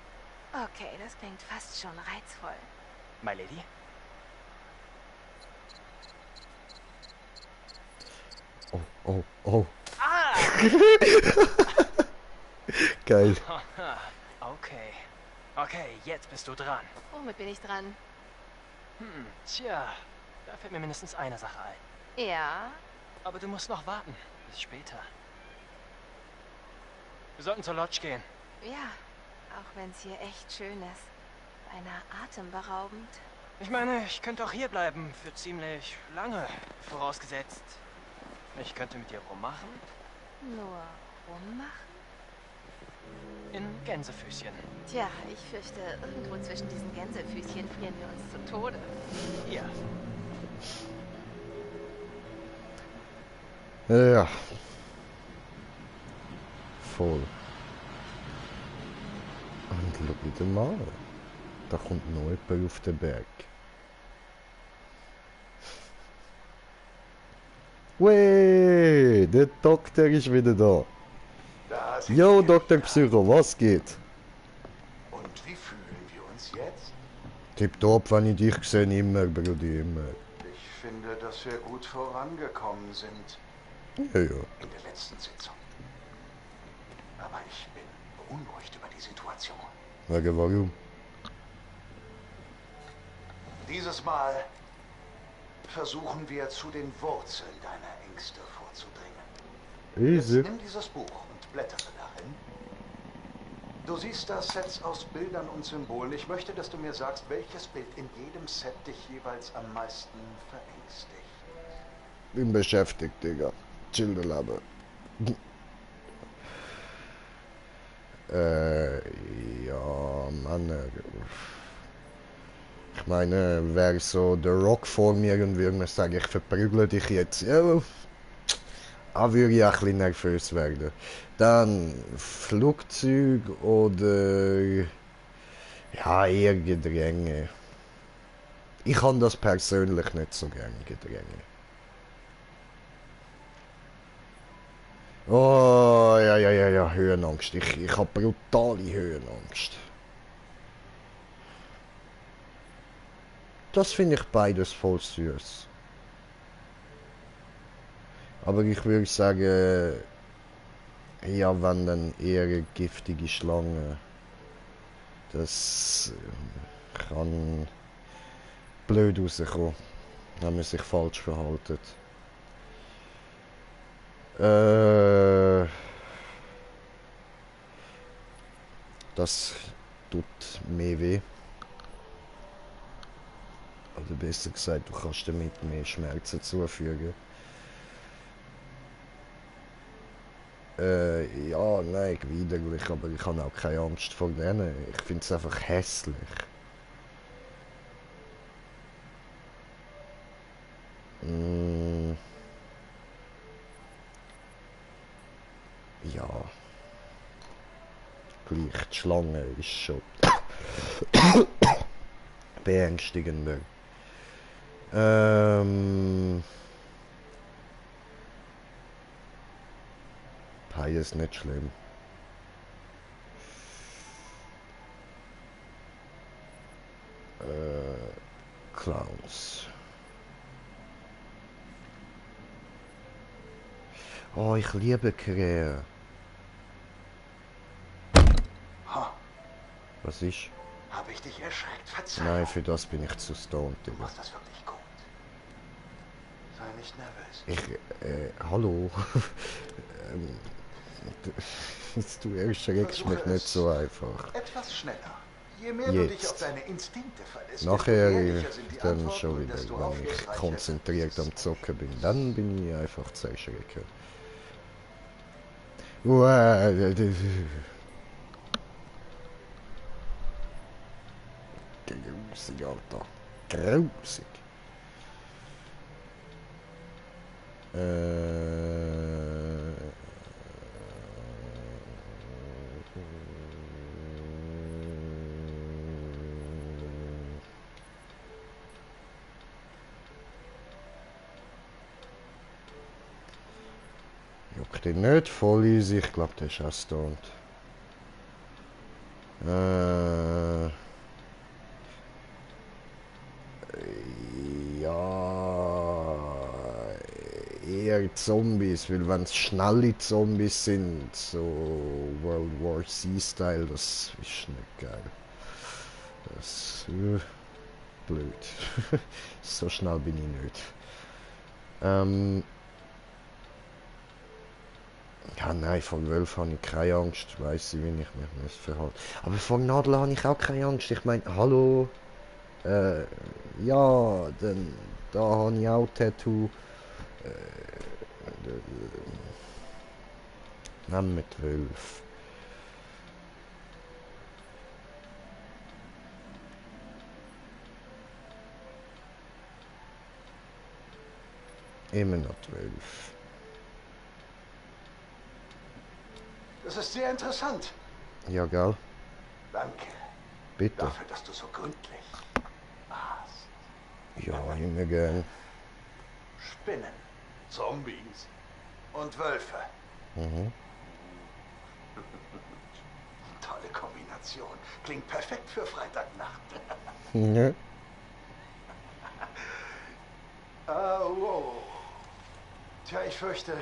Okay, das klingt fast schon reizvoll. My Lady? Oh. Ah! Geil. Okay, jetzt bist du dran. Womit bin ich dran? Tja, da fällt mir mindestens eine Sache ein. Ja, Aber du musst noch warten. Bis später. Wir sollten zur Lodge gehen. ja. Auch wenn es hier echt schön ist. Beinahe atemberaubend. Ich meine, ich könnte auch hier bleiben. Für ziemlich lange. Vorausgesetzt, ich könnte mit dir rummachen. Nur rummachen? In Gänsefüßchen. Tja, ich fürchte, irgendwo zwischen diesen Gänsefüßchen frieren wir uns zu Tode. Ja. Ja. Voll. Und schau wieder mal. Da kommt noch jemand auf den Berg. Weh, der Doktor ist wieder da. Da sind Yo, wir Dr. wieder. Psycho, was geht? Und wie fühlen wir uns jetzt? Tipptopp, wenn ich dich sehe, immer, Brudi, immer. Ich finde, dass wir gut vorangekommen sind Ja. in der letzten Sitzung. Aber ich bin beunruhigt über die Situation. Wegen warum? Dieses Mal versuchen wir zu den Wurzeln deiner Ängste vorzudringen. Easy. Jetzt nimm dieses Buch und blättere darin. Du siehst da Sets aus Bildern und Symbolen. Ich möchte, dass du mir sagst, welches Bild in jedem Set dich jeweils am meisten verängstigt. Bin beschäftigt, Digga. Chill de Leben. Ja, Mann. Ich meine, wäre so der Rock vor mir und würde mir sagen, ich verprügle dich jetzt. Ja, da würde ich auch ein bisschen nervös werden. Dann Flugzeug oder ja, eher Gedränge. Ich kann das persönlich nicht so gern, Gedränge. Oh, ja, Höhenangst. Ich habe brutale Höhenangst. Das finde ich beides voll süß. Aber ich würde sagen, ja, wenn dann eher eine giftige Schlange. Das kann blöd rauskommen, wenn man sich falsch verhaltet. Das tut mehr weh. Oder besser gesagt, du kannst damit mehr Schmerzen zufügen. Ja, nein, widerlich, aber ich habe auch keine Angst vor denen. Ich finde es einfach hässlich. Ja. Gleich, die Schlange ist schon beängstigender. Pai ist nicht schlimm. Clowns. Oh, ich liebe Krähen. Ha, Was ist? habe ich dich erschreckt? Verzeih. Nein, für das bin ich zu stoned, Du Digga. machst das wirklich gut. Sei nicht nervös. Hallo. Du erschreckst mich nicht so einfach. Etwas schneller. Je mehr du dich auf deine Instinkte verlässt, Nachher desto ehrlicher sind die dann Antworten schon und wieder, desto wenn ich aufschlussreicher konzentriert wird am es. Zocken bin, dann bin ich einfach zu erschrecken. Uah, Grusig, Alter. Grusig. Juckt ihn nicht voll easy, ich glaube, der ist auch stoned. Ja, eher Zombies, weil wenn es schnelle Zombies sind, so World War C-Style, das ist nicht geil. Das ist blöd. So schnell bin ich nicht. Ja, nein, von Wölfen habe ich keine Angst, weiss ich, wie ich mich verhalten muss. Aber von Nadeln habe ich auch keine Angst. Ich meine, hallo, ja, dann, da habe ich auch Tattoo. Nehmen wir die Wölfe. Immer noch 12. Das ist sehr interessant. Ja, gell? Danke. Bitte. Dafür, dass du so gründlich warst. Ja, immer gern. Spinnen, Zombies und Wölfe. Mhm. Tolle Kombination. Klingt perfekt für Freitagnacht. Ja. Wow. Tja, ich fürchte,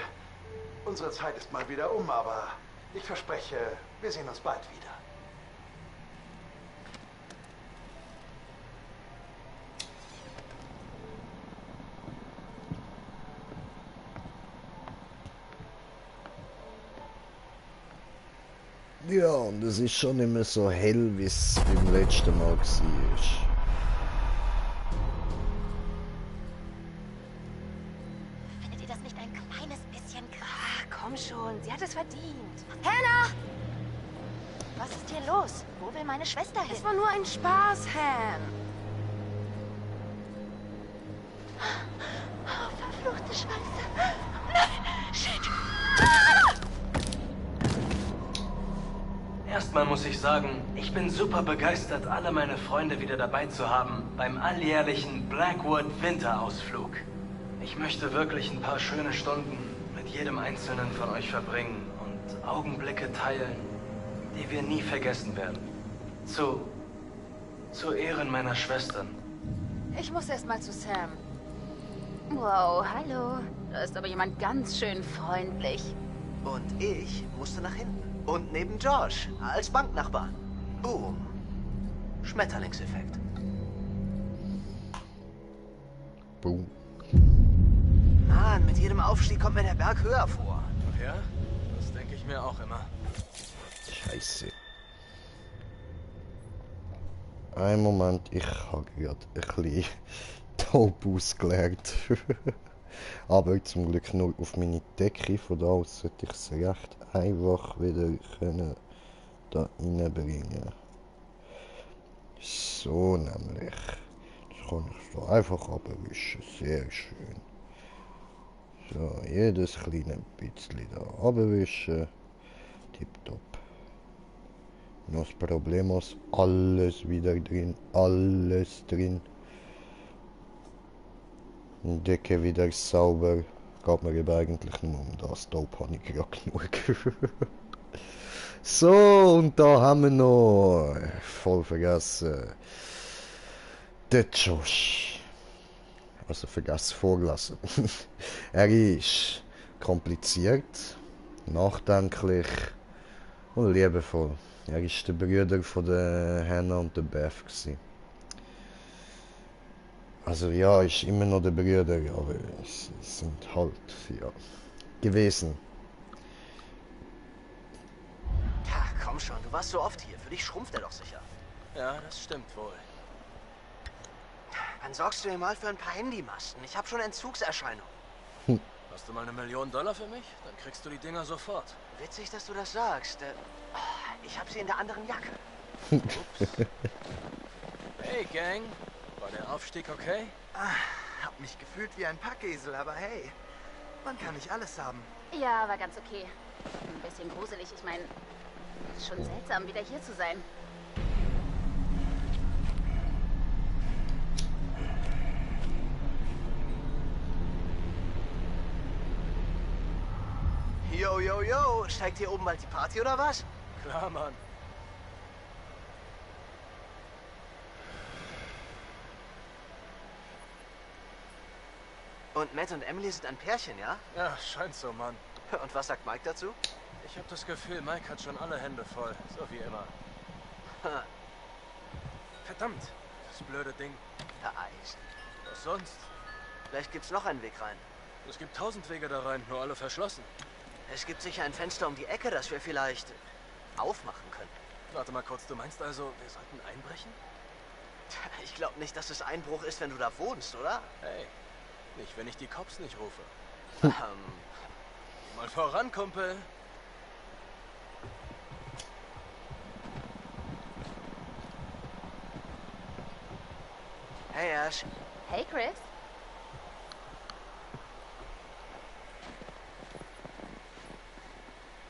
unsere Zeit ist mal wieder aber ich verspreche, wir sehen uns bald wieder. Ja, und es ist schon nicht mehr so hell, wie es beim letzten Mal war. Findet ihr das nicht ein kleines bisschen krass? Komm schon, sie hat es verdient. Hannah! Was ist hier los? Wo will meine Schwester hin? Es war nur ein Spaß, Han. Oh, verfluchte Scheiße. Nein, shit. Erstmal muss ich sagen, ich bin super begeistert, alle meine Freunde wieder dabei zu haben beim alljährlichen Blackwood Winterausflug. Ich möchte wirklich ein paar schöne Stunden mit jedem einzelnen von euch verbringen und Augenblicke teilen, die wir nie vergessen werden. Zu Ehren meiner Schwestern. Ich muss erst mal zu Sam. Wow, hallo. Da ist aber jemand ganz schön freundlich. Und ich musste nach hinten. Und neben Josh, als Banknachbar. Boom. Schmetterlingseffekt. Boom. Mann, mit jedem Aufstieg kommt mir der Berg höher vor. Ach ja? Das denke ich mir auch immer. Scheiße. Einen Moment, ich habe gerade ein bisschen taub ausgelernt. Aber zum Glück nur auf meine Decke, von da aus sollte ich es recht einfach wieder können da reinbringen. So nämlich. Das kann ich so einfach abwischen, sehr schön. So, jedes kleine bisschen da abwischen. Tipptopp. Nos Problemos, alles wieder drin, alles drin. Decke wieder sauber. Geht mir eben eigentlich nur um das. Taub habe ich gerade genug. So, und da haben wir noch, voll vergessen, den Josh. Also vergessen vorgelassen. Er ist kompliziert, nachdenklich und liebevoll. Er ist der Bruder von der Hannah und der Beth gewesen. Also ja, ist immer noch der Bruder, aber es sind halt, ja, gewesen. Ja, komm schon, du warst so oft hier. Für dich schrumpft er doch sicher. Ja, das stimmt wohl. Dann sorgst du dir mal für ein paar Handymasten. Ich habe schon Entzugserscheinungen. Hast du mal $1 Million für mich? Dann kriegst du die Dinger sofort. Witzig, dass du das sagst. Ich habe sie in der anderen Jacke. Ups. Hey, Hey, Gang. War der Aufstieg okay? Hab mich gefühlt wie ein Packesel, aber hey, man kann nicht alles haben. Ja, war ganz okay. Ein bisschen gruselig, ich meine, ist schon seltsam, wieder hier zu sein. Yo, yo, yo, steigt hier oben bald die Party oder was? Klar, Mann. Und Matt und Emily sind ein Pärchen, ja? Ja, scheint so, Mann. Und was sagt Mike dazu? Ich habe das Gefühl, Mike hat schon alle Hände voll. So wie immer. Ha, Verdammt, das blöde Ding. vereist. Was sonst? Vielleicht gibt's noch einen Weg rein. Es gibt 1000 Wege da rein, nur alle verschlossen. Es gibt sicher ein Fenster um die Ecke, das wir vielleicht aufmachen können. Warte mal kurz, du meinst also, wir sollten einbrechen? Ich glaube nicht, dass es Einbruch ist, wenn du da wohnst, oder? Hey, nicht, wenn ich die Cops nicht rufe. Mal voran, Kumpel. Hey Ash, Hey, Chris.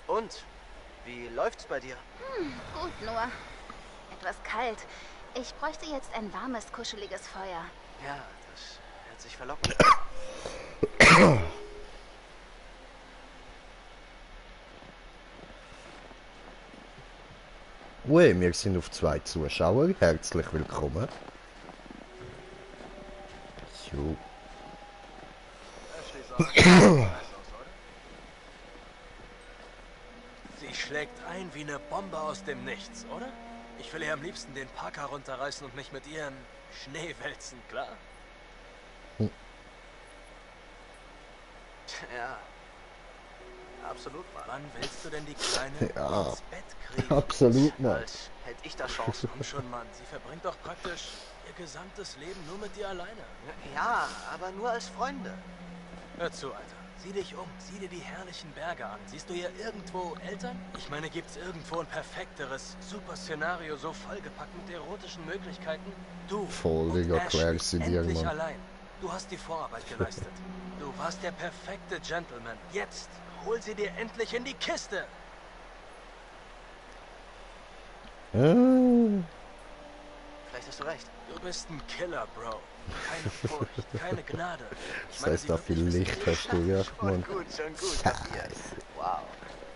und? Wie läuft's bei dir? Gut, nur etwas kalt. Ich bräuchte jetzt ein warmes, kuscheliges Feuer. Ja, das hört sich verlockend. Ui, wir sind auf 2 Zuschauer. Herzlich willkommen. So. Sie schlägt ein wie eine Bombe aus dem Nichts, oder? Ich will ihr am liebsten den Parker runterreißen und mich mit ihren Schnee wälzen, klar? Ja, absolut mal. Wann willst du denn die Kleine Ja, ins Bett kriegen? absolut mal. Als hätte ich da Chancen. Komm schon, Mann. Sie verbringt doch praktisch ihr gesamtes Leben nur mit dir alleine. Ja, aber nur als Freunde. Hör zu, Alter. Sieh dich um. Sieh dir die herrlichen Berge an. Siehst du hier irgendwo Eltern? Ich meine, gibt's irgendwo ein perfekteres Super-Szenario, so vollgepackt mit erotischen Möglichkeiten? Du Voll, und Digga, Ashley, klär sie dir, endlich Mann. allein. Du hast die Vorarbeit geleistet. Du warst der perfekte Gentleman. Jetzt hol sie dir endlich in die Kiste. Vielleicht hast du recht. Du bist ein Killer, Bro. Keine Furcht, keine Gnade. Ich Das heißt, da viel Licht hast du, ja, Mann. Schon gut, kapiert. Wow.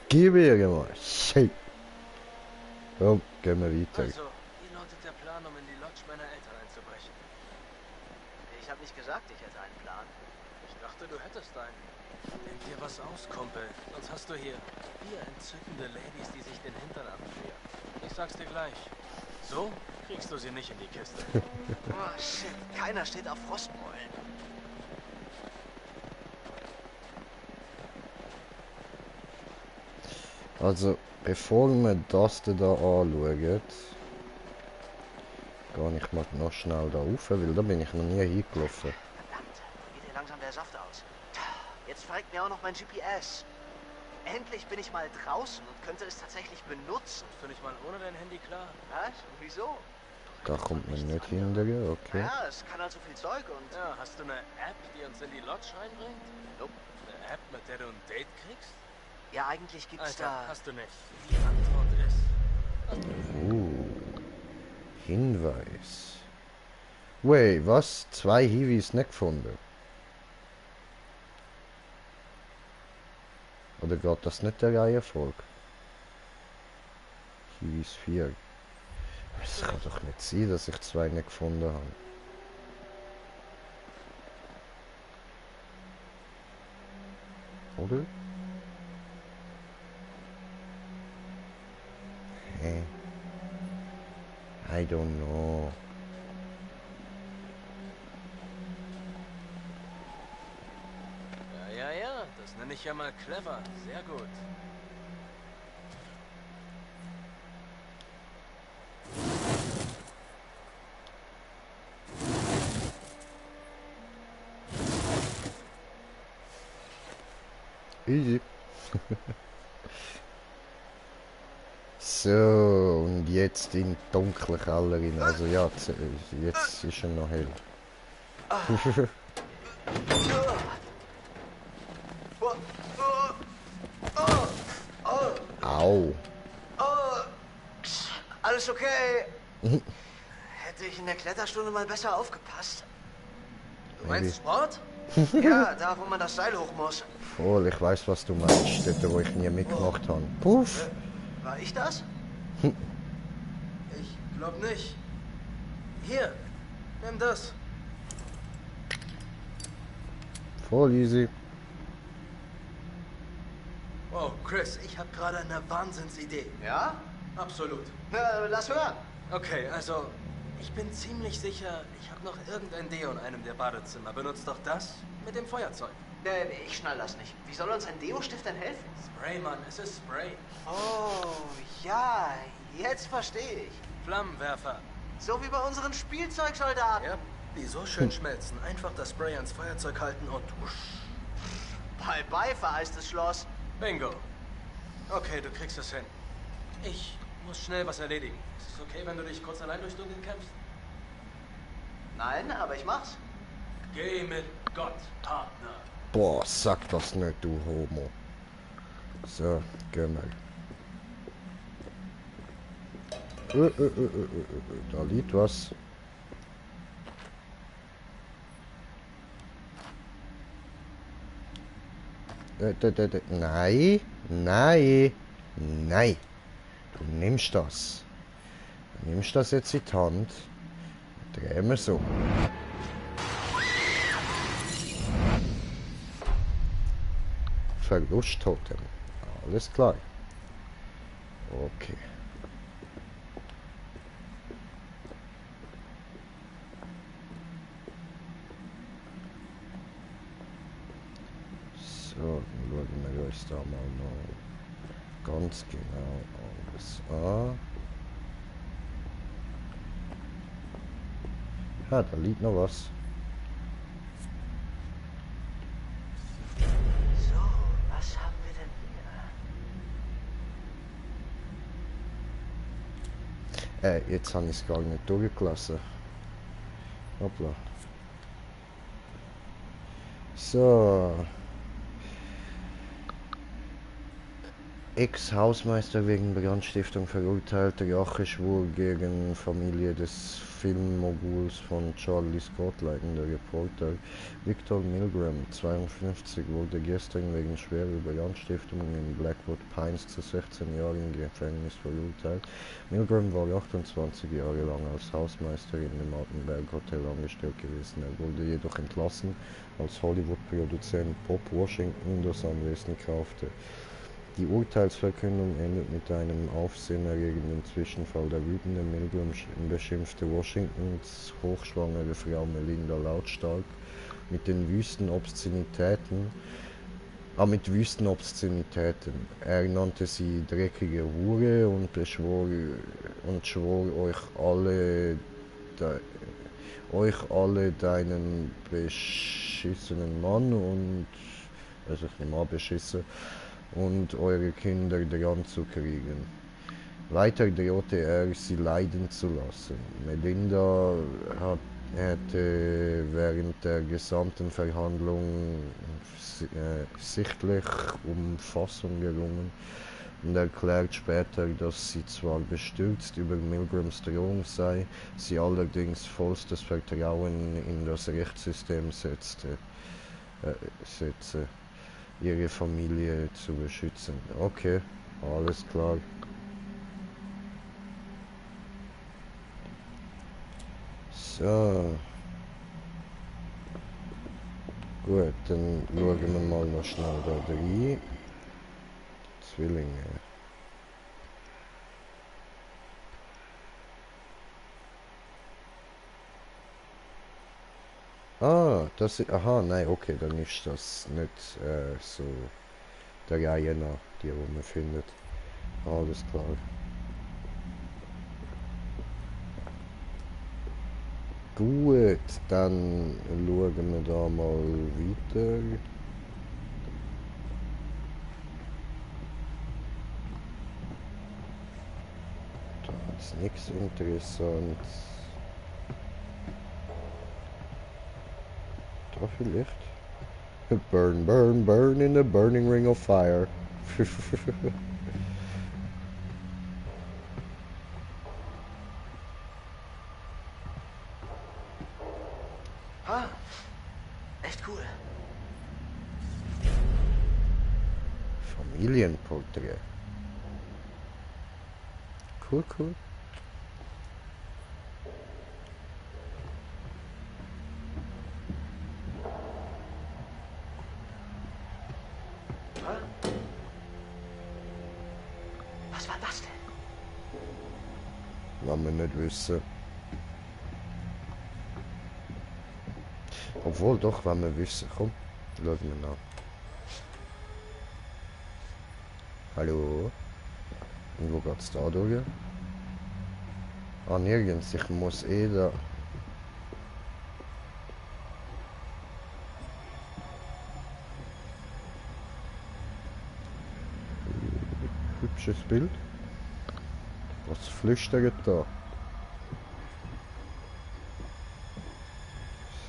Gib mir mal. Shit. Komm, gehen wir weiter. Also, wie lautet der Plan, um in die Lodge meiner Eltern einzubrechen? Ich habe nicht gesagt, ich hätte einen Plan. Ich dachte, du hättest einen. Denk dir was aus, Kumpel. Sonst hast du hier 4 entzückende Ladies, die sich den Hintern abfrieren. Ich sag's dir gleich. So kriegst du sie nicht in die Kiste. Oh, shit. Keiner steht auf Frostbeulen. Also, bevor wir das da anschauen, gehe ich mal noch schnell da rauf, weil da bin ich noch nie hingelaufen. Verdammt, geht hier langsam der Saft aus. Jetzt fragt mir auch noch mein GPS. Endlich bin ich mal draußen und könnte es tatsächlich benutzen. Finde ich mal ohne dein Handy klar. Was? Wieso? Da kommt man nicht hinterher, okay. Ja, es kann halt so viel Zeug und... Ja, hast du eine App, die uns in die Lodge reinbringt? Nope. Eine App, mit der du ein Date kriegst? Ja, eigentlich gibt's Alter, da... hast du nicht. Die Antwort ist... Hinweis. Wait, was? 2 Hiwis nicht gefunden. Oder geht das nicht der Reihenfolge? Hiwis 4. Es kann doch nicht sein, dass ich 2 nicht gefunden habe. Oder? Hä? I don't know. Ja, das nenne ich ja mal clever. Sehr gut. Easy. So, und jetzt in die dunkle Keller rein. Also ja, jetzt ist er noch hell. Au. Alles okay? Hätte ich in der Kletterstunde mal besser aufgepasst. Du meinst Sport? Ja, da wo man das Seil hoch muss. Voll, ich weiß, was du meinst. Dort, wo ich nie mitgemacht habe. Puff. War ich das? Ich glaub nicht. Hier, nimm das. Voll easy. Oh, Chris, ich habe gerade eine Wahnsinnsidee. Ja? Absolut. Na, lass hören. Okay, also, ich bin ziemlich sicher, ich habe noch irgendein Deo in einem der Badezimmer. Benutzt doch das mit dem Feuerzeug. Ich schnall das nicht. Wie soll uns ein Deo-Stift denn helfen? Spray, Mann, es ist Spray. Oh, ja, jetzt verstehe ich. Flammenwerfer. So wie bei unseren Spielzeugsoldaten. Ja, die so schön schmelzen. Einfach das Spray ans Feuerzeug halten und wusch. Bye bye, vereistes Schloss. Bingo. Okay, du kriegst es hin. Ich muss schnell was erledigen. Ist es okay, wenn du dich kurz allein durch Dunkeln kämpfst? Nein, aber ich mach's. Geh mit Gott, Partner. Boah, sag das nicht, du Homo. So, geh mal. Da liegt was. Nein, nein, nein. Du nimmst das. Du nimmst das jetzt in die Hand. Drehen wir so. Verlusttotem. Alles klar. Okay. So, dann schauen wir uns da mal noch ganz genau alles an. Ja, da liegt noch was. So, was haben wir denn hier? Jetzt habe ich es gar nicht durchgelassen. Hoppla. So. Ex-Hausmeister wegen Brandstiftung verurteilter Racheschwur gegen Familie des Filmmoguls von Charlie Scott, leitender Reporter. Victor Milgram, 52, wurde gestern wegen schwerer Brandstiftung in Blackwood Pines zu 16 Jahren Gefängnis verurteilt. Milgram war 28 Jahre lang als Hausmeister in dem Altenberg Hotel angestellt gewesen. Er wurde jedoch entlassen, als Hollywood-Produzent Bob Washington das Anwesen kaufte. Die Urteilsverkündung endet mit einem aufsehenerregenden Zwischenfall. Der wütende Milgram beschimpfte Washingtons hochschwangere Frau Melinda lautstark mit wüsten Obszönitäten. Er nannte sie dreckige Hure und schwor euch alle deinen beschissenen Mann und also ich nehme an beschissen und eure Kinder dran zu kriegen. Weiter drohte er, sie leiden zu lassen. Melinda hätte während der gesamten Verhandlung sichtlich um Fassung gerungen und erklärt später, dass sie zwar bestürzt über Milgrams Drohung sei, sie allerdings vollstes Vertrauen in das Rechtssystem setze, ihre Familie zu beschützen. Okay, alles klar. So. Gut, dann schauen wir mal noch schnell da rein. Zwillinge. Ah, das ist, aha, nein, okay, dann ist das nicht so der Reihe nach, die man findet. Alles klar. Gut, dann schauen wir da mal weiter. Nichts interessant. Da vielleicht? Burn, burn, burn in the burning ring of fire. Ah, echt cool. Familienporträt. Cool, cool. Was war das denn? Wollen wir nicht wissen. Obwohl doch, wenn wir wissen. Komm, schauen wir nach. Hallo? Und wo geht's da durch? Ah, nirgends. Ich muss eh da. Hübsches Bild. Was flüstert da?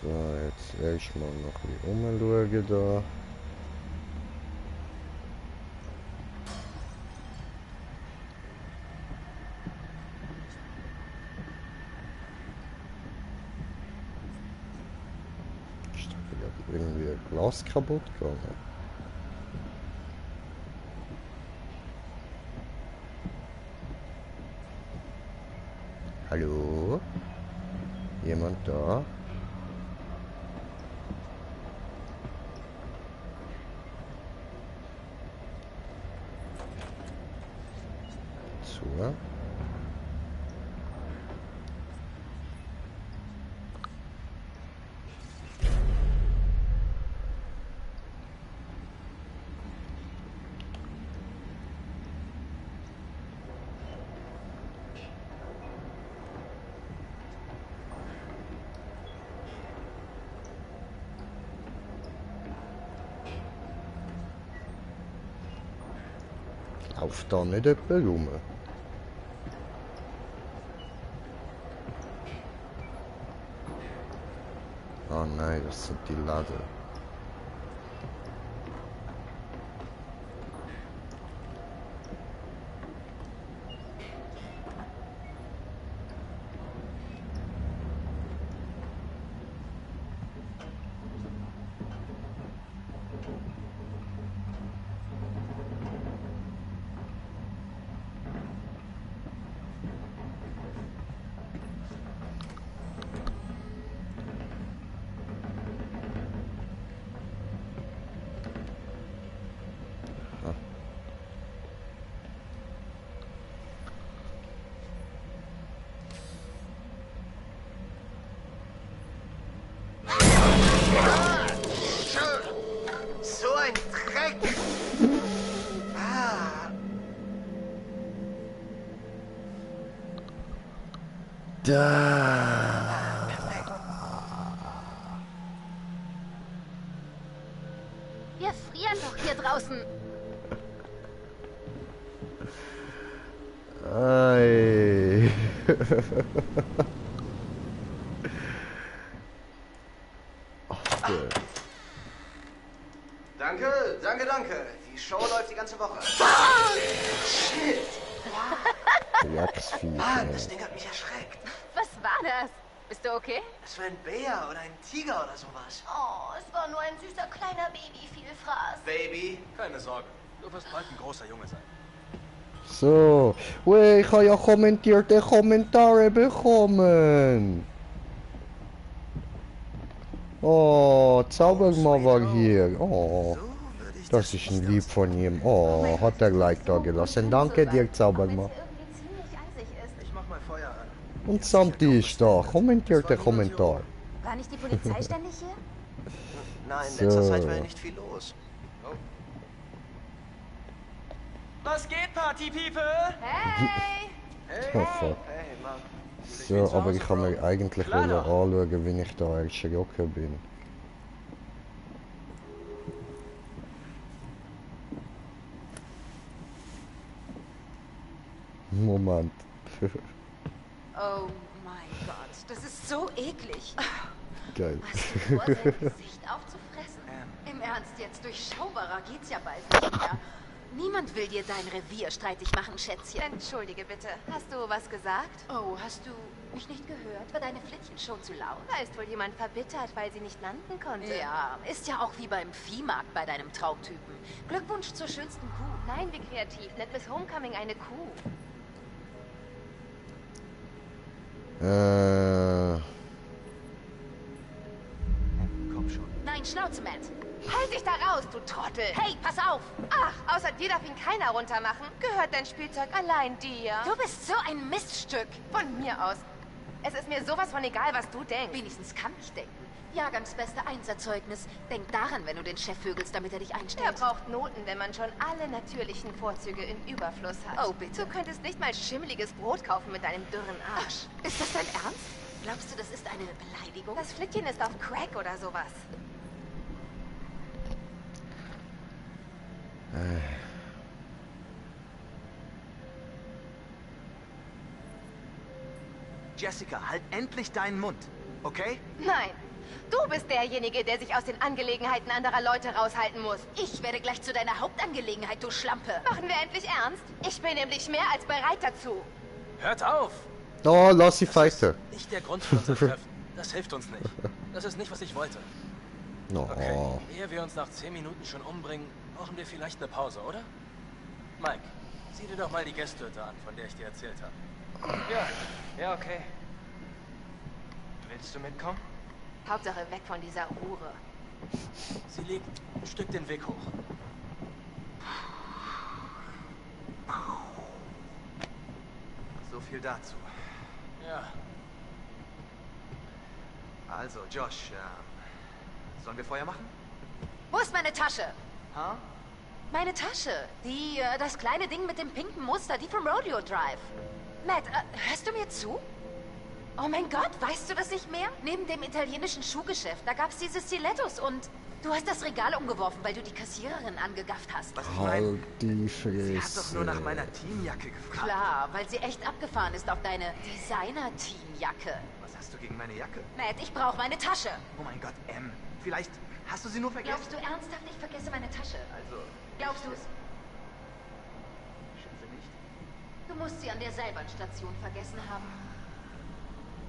So, jetzt erstmal noch ein bisschen umschauen da. Ist da irgendwie ein Glas kaputt gegangen? Hallo? Jemand da? Zu? Lauft da nicht jemand rum? Ah nein, das sind die Laden. So ein Dreck! Ah, Da. Wir frieren doch hier draußen. Ei. Ach, der. danke, danke, danke. Die Show läuft die ganze Woche. Shit! Jagdvieh. Mann, das Ding hat mich erschreckt. Was war das? Bist du okay? Es war ein Bär oder ein Tiger oder sowas. Oh, es war nur ein süßer kleiner Babyvielfraß. Baby. Keine Sorge, du wirst bald ein großer Junge sein. So. Wey, ich habe ja kommentierte Kommentare bekommen. Oh, Zaubermann war hier. Oh, So würde ich das ist ein Lieb von ihm. Oh, hat er gleich da gelassen. Danke dir, Zaubermann. Irgendwie ziemlich eisig ist. Ich mach mal Feuer an. Und Samti ist da. Kommentierte Kommentar. War nicht die Polizei ständig hier? Nein, in letzter So. Zeit war ja nicht viel los. Was geht, Partypiepe? Hey! Oh, fuck. Hey, Mann. So, aber ich kann mir eigentlich Klar wollen doch. anschauen, wie ich da erschrocken bin. Moment. Oh mein Gott, das ist so eklig. Geil. Hast du vor, sein Gesicht aufzufressen? Im Ernst jetzt, durchschaubarer geht's ja bald nicht mehr. Niemand will dir dein Revier streitig machen, Schätzchen. Entschuldige bitte. Hast du was gesagt? Oh, hast du mich nicht gehört? War deine Flittchen schon zu laut? Da ist wohl jemand verbittert, weil sie nicht landen konnte. Ja, ist ja auch wie beim Viehmarkt bei deinem Traumtypen. Glückwunsch zur schönsten Kuh. Nein, wie kreativ. Nennt Miss Homecoming eine Kuh. Komm schon. Nein, Schnauze, Matt. Halt dich da raus, du Trottel! Hey, pass auf! Ach, außer dir darf ihn keiner runtermachen. Gehört dein Spielzeug allein dir? Du bist so ein Miststück. Von mir aus. Es ist mir sowas von egal, was du denkst. Wenigstens kann ich denken. Jahrgangsbeste Einserzeugnis. Denk daran, wenn du den Chef vögelst, damit er dich einstellt. Er braucht Noten, wenn man schon alle natürlichen Vorzüge im Überfluss hat. Oh, bitte. Du könntest nicht mal schimmeliges Brot kaufen mit deinem dürren Arsch. Ist das dein Ernst? Glaubst du, das ist eine Beleidigung? Das Flittchen ist auf Crack oder sowas. Jessica, halt endlich deinen Mund, okay? Nein, du bist derjenige, der sich aus den Angelegenheiten anderer Leute raushalten muss. Ich werde gleich zu deiner Hauptangelegenheit, du Schlampe. Machen wir endlich ernst? Ich bin nämlich mehr als bereit dazu. Hört auf! Oh, lass sie fighten. Nicht der Grund für unser Treffen. Das hilft uns nicht. Das ist nicht, was ich wollte. No. Okay, ehe wir uns nach 10 Minuten schon umbringen, brauchen wir vielleicht eine Pause, oder? Mike, sieh dir doch mal die Gästhütte an, von der ich dir erzählt habe. Ja, okay. Willst du mitkommen? Hauptsache weg von dieser Hure. Sie liegt ein Stück den Weg hoch. So viel dazu. Ja, Also, Josh, sollen wir Feuer machen? Wo ist meine Tasche? Ha? Meine Tasche. Das kleine Ding mit dem pinken Muster, die vom Rodeo Drive. Matt, hörst du mir zu? Oh mein Gott, weißt du das nicht mehr? Neben dem italienischen Schuhgeschäft, da gab's diese Stilettos und du hast das Regal umgeworfen, weil du die Kassiererin angegafft hast. Was ich meine? Halt die Sie hat doch nur nach Fresse. meiner Teamjacke gefragt. Klar, weil sie echt abgefahren ist auf deine Designer-Teamjacke. Was hast du gegen meine Jacke? Matt, ich brauche meine Tasche. Oh mein Gott, vielleicht hast du sie nur vergessen? Glaubst du ernsthaft, ich vergesse meine Tasche? Also, Glaubst du es? schätze nicht. Du musst sie an der Seilbahnstation vergessen haben.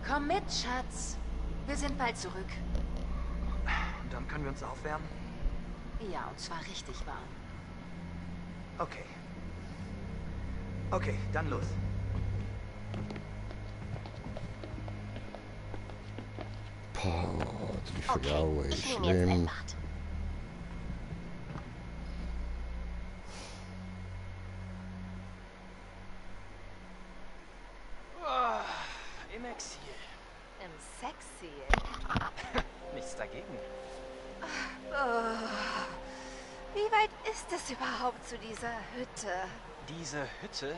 Komm mit, Schatz. Wir sind bald zurück. Und dann können wir uns aufwärmen? Ja, und zwar richtig warm. Okay. Okay, dann los. Boah, die Frau Okay, ist ich nehme jetzt ein schlimm. Bad. im Exil. Im Sexy. Nichts dagegen. Wie weit ist es überhaupt zu dieser Hütte? Diese Hütte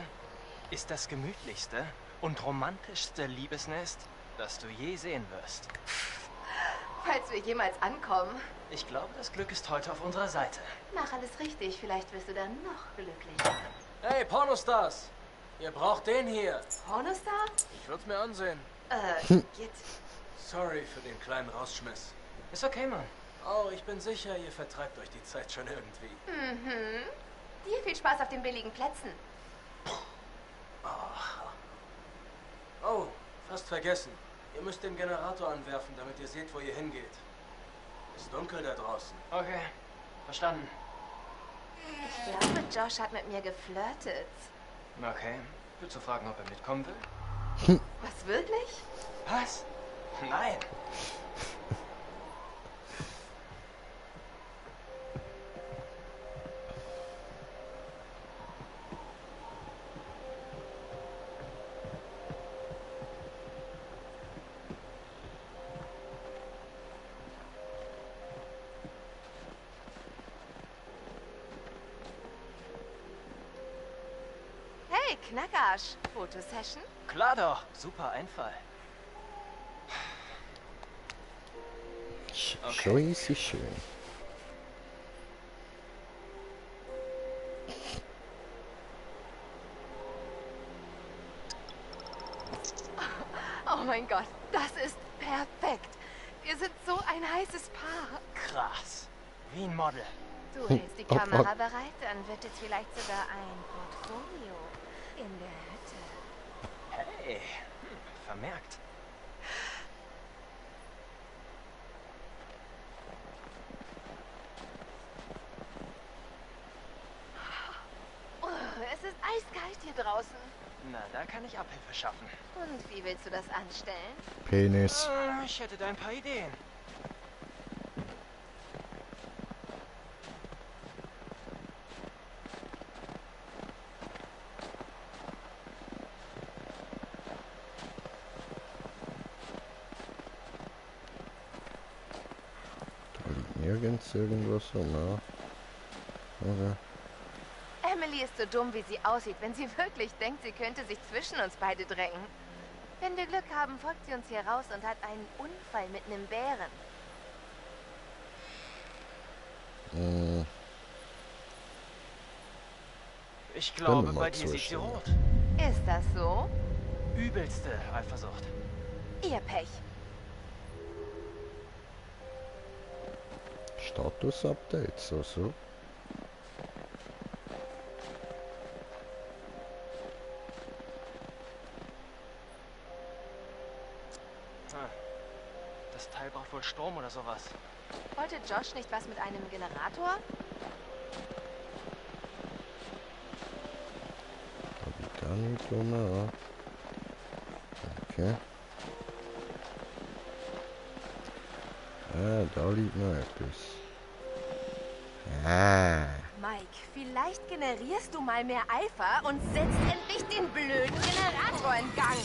ist das gemütlichste und romantischste Liebesnest, das du je sehen wirst. Falls wir jemals ankommen. Ich glaube, das Glück ist heute auf unserer Seite. Mach alles richtig, vielleicht wirst du dann noch glücklicher. Hey, Pornostars! Ihr braucht den hier. Pornostar? Ich würde es mir ansehen. Jetzt. Sorry für den kleinen Rausschmiss. Ist okay, Mann. Oh, ich bin sicher, ihr vertreibt euch die Zeit schon irgendwie. Mhm. Dir viel Spaß auf den billigen Plätzen. Oh, fast vergessen. Ihr müsst den Generator anwerfen, damit ihr seht, wo ihr hingeht. Ist dunkel da draußen. Okay, verstanden. Ich glaube, Josh hat mit mir geflirtet. Okay, willst du fragen, ob er mitkommen will? Was, wirklich? Was? Nein. Hey, Knackarsch. Fotosession? Klar doch, super Einfall. Scheiße, schön. Oh mein Gott, das ist perfekt. Wir sind so ein heißes Paar. Krass. Wie ein Model. Du hältst die Kamera bereit, dann wird jetzt vielleicht sogar ein Portfolio in der Hütte. Hey, vermerkt. Oh, es ist eiskalt hier draußen. Na, da kann ich Abhilfe schaffen. Und wie willst du das anstellen? Penis. Ich hätte da ein paar Ideen. Da liegt nirgends irgendwas so, na. Okay. Emily ist so dumm, wie sie aussieht, wenn sie wirklich denkt, sie könnte sich zwischen uns beide drängen. Wenn wir Glück haben, folgt sie uns hier raus und hat einen Unfall mit einem Bären. Ich glaube, mal bei dir sieht sie zustimmen. rot. Ist das so? Übelste Eifersucht. Ihr Pech. Status-Update, so. Das Teil braucht wohl Strom oder sowas. Wollte Josh nicht was mit einem Generator? Da liegt gar nicht rum, ja. Okay. Da liegt noch etwas. Ah. Mike, vielleicht generierst du mal mehr Eifer und setzt endlich den blöden Generator in Gang.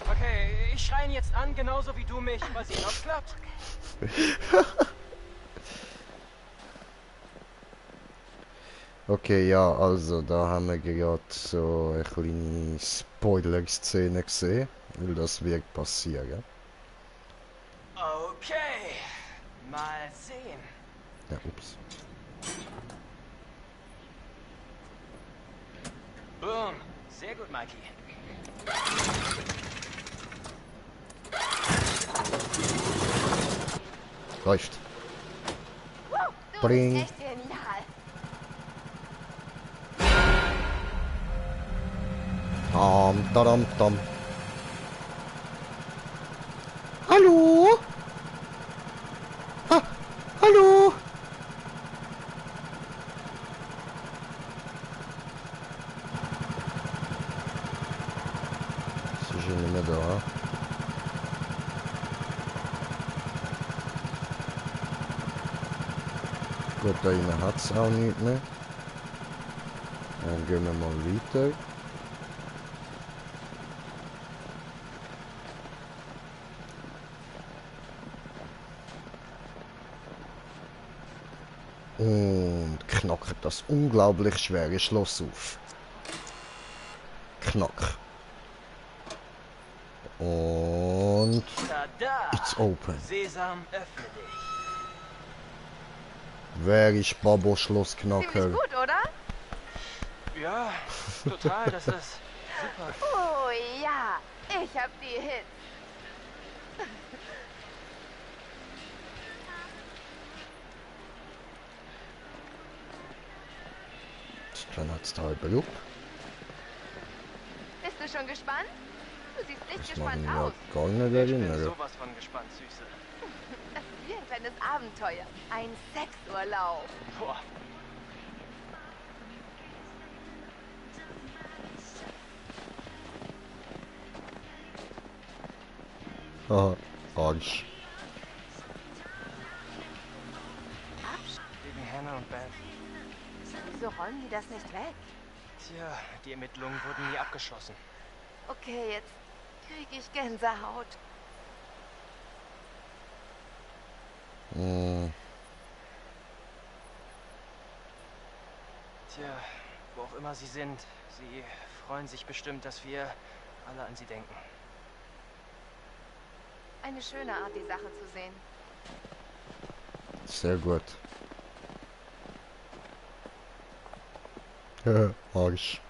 Okay, ich schreie ihn jetzt an, genauso wie du mich. Mal sehen, ob's klappt. Okay, ja, also da haben wir gerade so eine kleine Spoiler-Szene gesehen, weil das wird passieren. Okay, mal sehen. Ja, ups. Boom, sehr gut, Mikey. Läuft. Wow, du Bring. bist echt genial. Tam. Hallo? Hallo? Sie sind nicht mehr da. Gut, da innen hat es auch nicht mehr. Dann gehen wir mal weiter. Und knackt das unglaublich schwere Schloss auf. Knack. Und Tada! it's open. Sesam, öffne dich. Wer ist Babo Ziemlich Schlossknacker? gut, oder? Ja, total, das ist super. Oh ja, ich hab die Hits. Dann hat's da halb Loop. Bist du schon gespannt? Du siehst nicht Das gespannt machen wir aus. gar nicht Ich bin erinnern. sowas von gespannt, Süße. Das ist wie ein kleines Abenteuer. Ein Sexurlaub. Boah, Haha, Arsch. wegen Hannah und Beth. Wieso räumen die das nicht weg? Tja, die Ermittlungen wurden nie abgeschlossen. Okay, jetzt krieg ich Gänsehaut. Hm, Tja, wo auch immer sie sind, sie freuen sich bestimmt, dass wir alle an sie denken. Eine schöne Art, die Sache zu sehen. sehr gut. Arsch.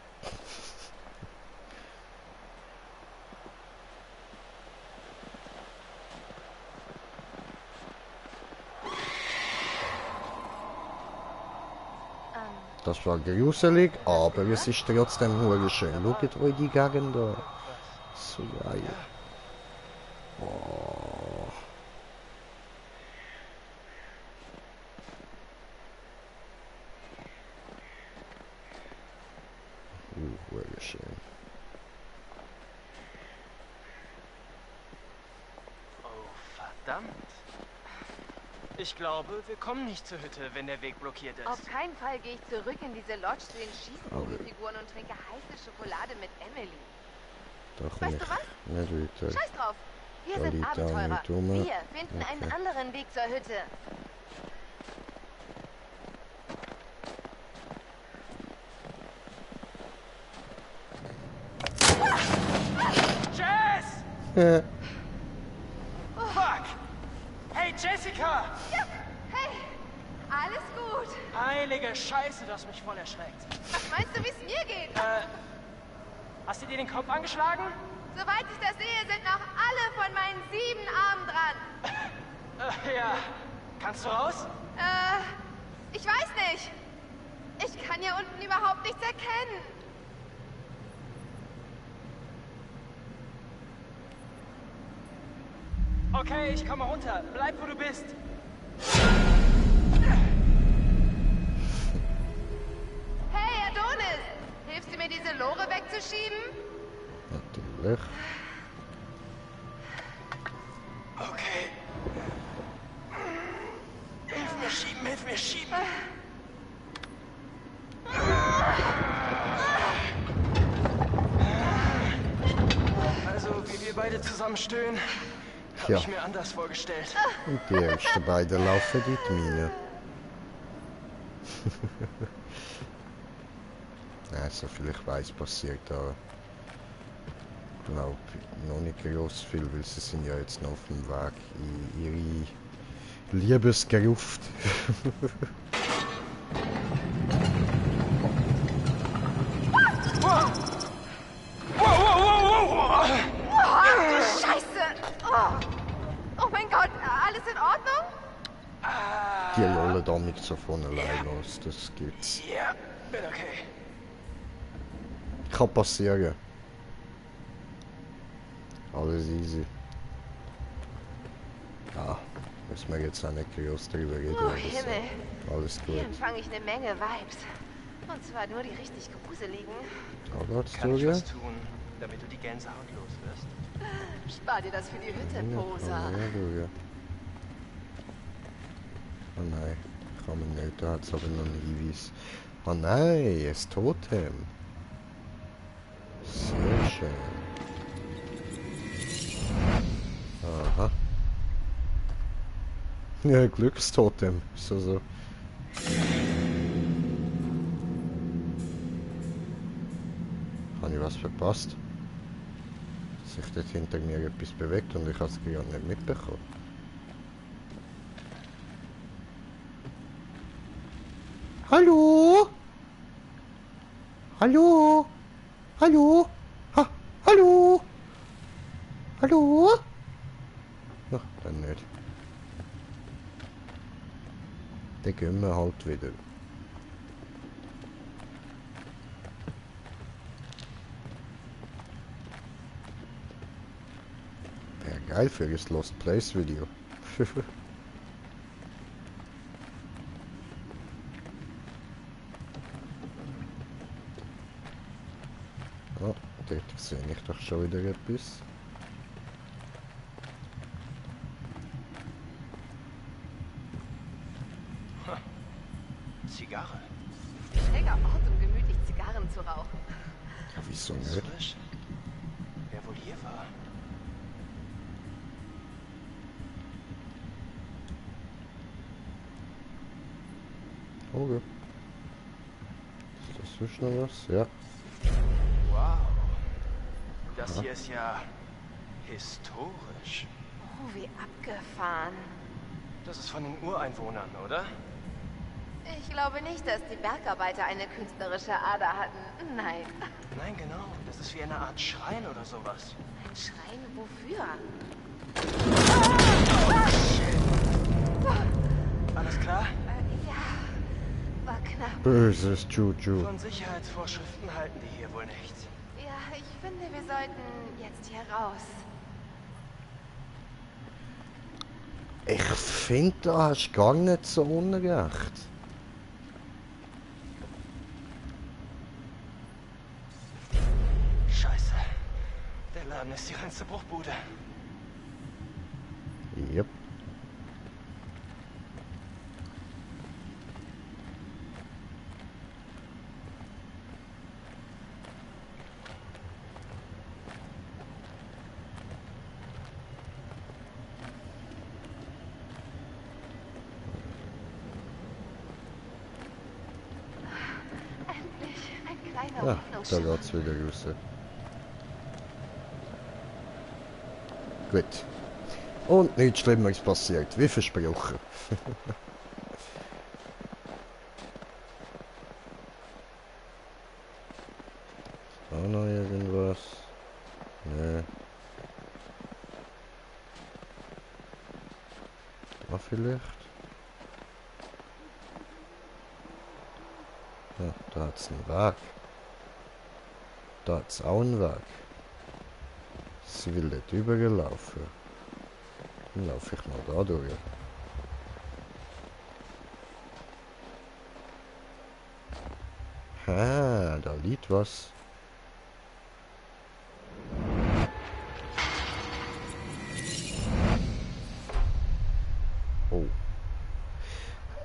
Das war gruselig, aber es ist trotzdem nur schön. Schaut euch die Gegend an. So geil. Oh. Schön. Oh, verdammt. Ich glaube, wir kommen nicht zur Hütte, wenn der Weg blockiert ist. Auf keinen Fall gehe ich zurück in diese Lodge zu den Schießkugelfiguren und trinke heiße Schokolade mit Emily. Doch Weißt du was? Nicht weiter. Scheiß drauf. Wir Da sind liegt Abenteurer. einer dumme. Wir finden einen anderen Weg zur Hütte. Jess! Fuck! Hey, Jessica! Ja, hey, alles gut. Heilige Scheiße, du hast mich voll erschreckt. Was meinst du, wie es mir geht? Hast du dir den Kopf angeschlagen? Soweit ich das sehe, sind noch alle von meinen 7 Armen dran. Ja. Kannst du raus? Ich weiß nicht. Ich kann hier unten überhaupt nichts erkennen. Okay, ich komme runter. Bleib, wo du bist. Hey, Adonis! Hilfst du mir, diese Lore wegzuschieben? Natürlich. Okay. Hilf mir schieben, hilf mir schieben. Also, wie wir beide zusammen stöhnen, habe Ja. ich mir anders vorgestellt. Und die ersten beiden laufen in die Mine. Nein, so viel ich weiß, passiert da. Ich glaube noch nicht groß viel, weil sie sind ja jetzt noch auf dem Weg in ihre Liebesgruft. Du Scheiße! Oh mein Gott, alles in Ordnung? Die rollen da nicht so von allein los, das gibt's. Ja, bin okay. Kann passieren. Alles easy. Ja, müssen wir jetzt auch nicht groß drüber reden. Oh oder Himmel. so. Alles Hier gut. empfange ich eine Menge Vibes. Und zwar nur die richtig gruseligen. Da geht's Kann ich durch. was tun, damit du die Gänsehaut los wirst? Spar dir das für die Hütte, Posa. Oh nein, kann man nicht. Da hat es aber noch einen Hinweis. Oh nein, ein Totem. Sehr schön. Aha. Ja, Glückstotem. So, so. Habe ich was verpasst? Dass sich dort hinter mir etwas bewegt und ich habe es gerade nicht mitbekommen. Hallo? Hallo? Hallo? Ha, hallo? Hallo? Ach, dann nicht. Dann gehen wir halt wieder. Wäre geil für das Lost Place Video. Oh, dort sehe ich doch schon wieder etwas. Zigarre. Schräger Ort, um gemütlich Zigarren zu rauchen. Ja, wieso Ist nicht? frisch. Wer wohl hier war? Okay. Ist das sonst noch was? Ja. Wow. Das hier ist ja historisch. Oh, wie abgefahren. Das ist von den Ureinwohnern, oder? Ich glaube nicht, dass die Bergarbeiter eine künstlerische Ader hatten. Nein. Nein, genau. Das ist wie eine Art Schrein oder sowas. Ein Schrein wofür? Alles klar? Ja, war knapp. Böses Juju. Von Sicherheitsvorschriften halten die hier wohl nicht. Ja, ich finde, wir sollten jetzt hier raus. Ich finde, da hast du gar nicht so unrecht. Scheiße. Der Laden ist die reinste Bruchbude. Yep. Endlich ein kleiner Ja, da Hoffnungsschimmer. geht's wieder raus. Gut. Und nichts Schlimmeres passiert, wie versprochen. Auch noch irgendwas? Nee. Da vielleicht? Ja, da hat's einen Weg. Da hat's auch einen Weg. Sie will dort übergelaufen. Dann laufe ich mal da durch. Ha, da liegt was. Oh.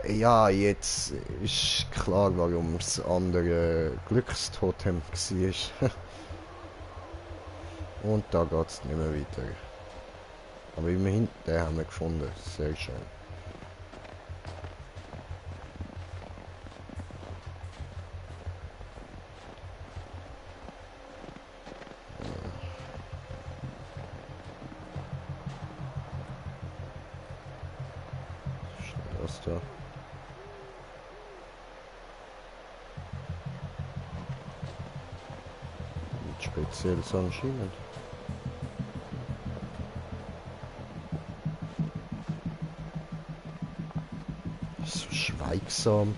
Ja, jetzt ist klar, warum das andere Glückstotem war. Und da geht's nicht mehr weiter. Aber immerhin, den haben wir gefunden. Sehr schön. Was da? Nicht spezielles anscheinend. So schweigsam.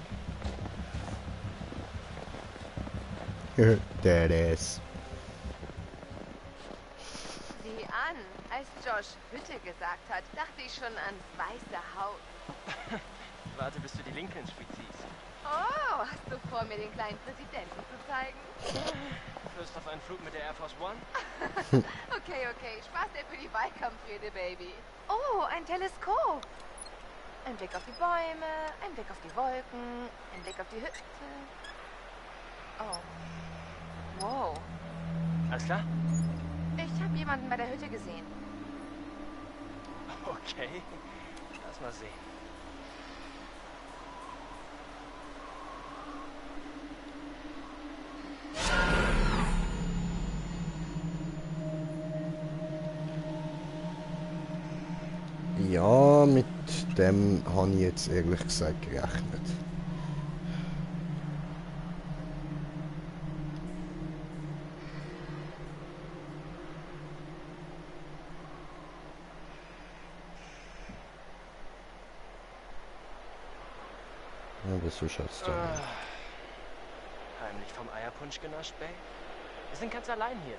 Der ist. Sieh an, als Josh Hütte gesagt hat, dachte ich schon an weiße Haut. Warte, bis du die Lincoln Street siehst. Oh, hast du vor, mir den kleinen Präsidenten zu zeigen? Lust auf einen Flug mit der Air Force One? Okay, Spaß dir für die Wahlkampfrede, Baby. Oh, ein Teleskop. Ein Blick auf die Bäume, ein Blick auf die Wolken, ein Blick auf die Hütte. Oh. Wow. Alles klar? Ich habe jemanden bei der Hütte gesehen. Okay. Lass mal sehen. Ja, mit dem habe ich jetzt ehrlich gesagt gerechnet. Aber so schaut's doch nicht. Heimlich vom Eierpunsch genascht, Bay? Wir sind ganz allein hier.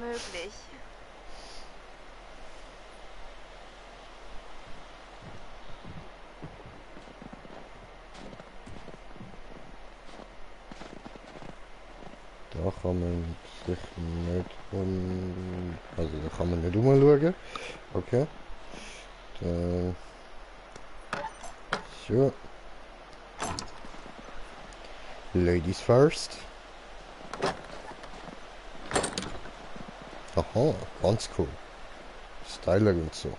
Möglich. Da kann man sich nicht also da kann man nicht umschauen. Okay. Dann so. Ladies first. Aha, ganz cool. Styler und so.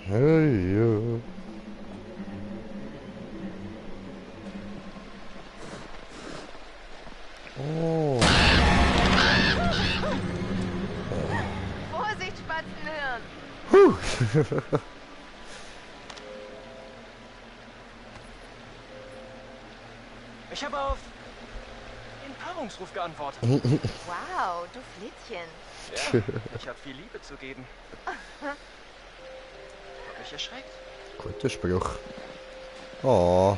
Hey, ja. Oh. Vorsicht, Spatzenhirn! Ich habe auf den Paarungsruf geantwortet. Wow, du Flittchen. Ja, ich habe viel Liebe zu geben. Hab mich erschreckt. Guter Spruch. Oh,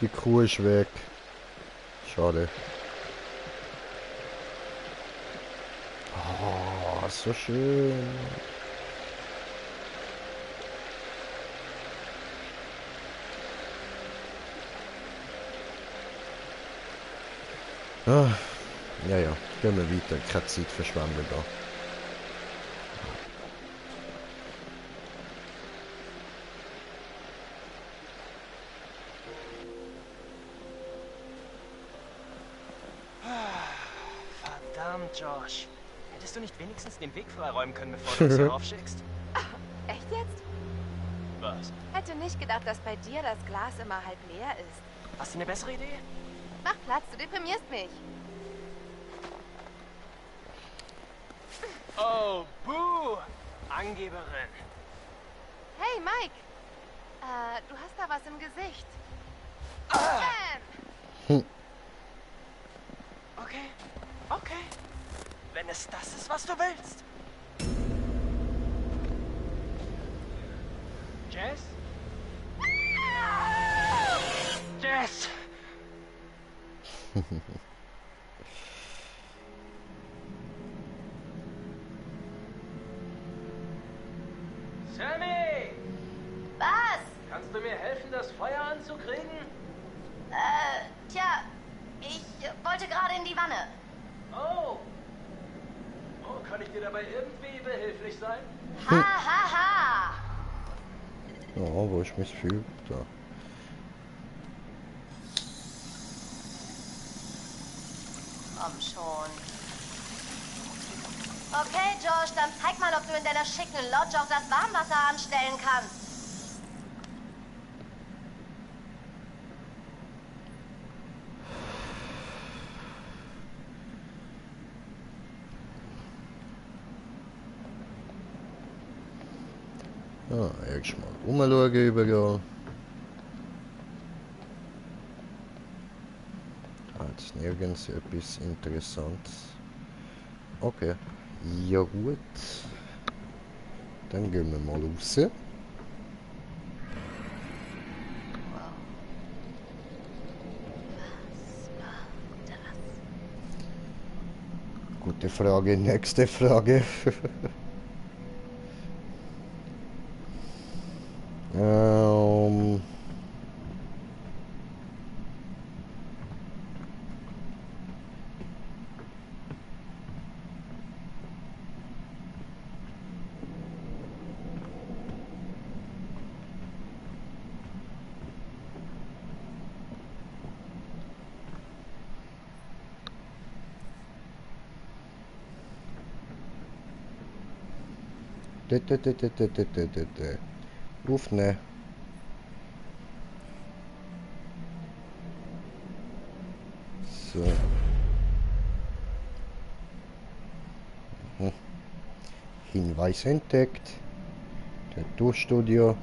die Kuh ist weg. Schade. Oh, so schön. Ah, ja, ja, gehen wir weiter. Keine Zeit verschwenden da. Verdammt, Josh. Hättest du nicht wenigstens den Weg freiräumen können, bevor du uns hier raufschickst? Echt jetzt? Was? Hätte nicht gedacht, dass bei dir das Glas immer halb leer ist. Hast du eine bessere Idee? Mach Platz, du deprimierst mich. Oh, buh! Angeberin. Hey, Mike. Du hast da was im Gesicht. Ah! Bam! Okay, okay. Wenn es das ist, was du willst. Jess? Jess! Sammy! Was? Kannst du mir helfen, das Feuer anzukriegen? Tja, ich wollte gerade in die Wanne. Oh! Oh, kann ich dir dabei irgendwie behilflich sein? Ha, ha, ha! Ja, wo ist mein Feuer? Da. Komm schon. Okay, Josh, dann zeig mal, ob du in deiner schicken Lodge auch das Warmwasser anstellen kannst. Ja, erstmal umschauen überall. Jetzt nirgends etwas Interessantes. Okay. Ja gut. Dann gehen wir mal raus. Gute Frage, nächste Frage. ähm... Aufnehmen. So. Hinweis entdeckt. Tattoo-Studio.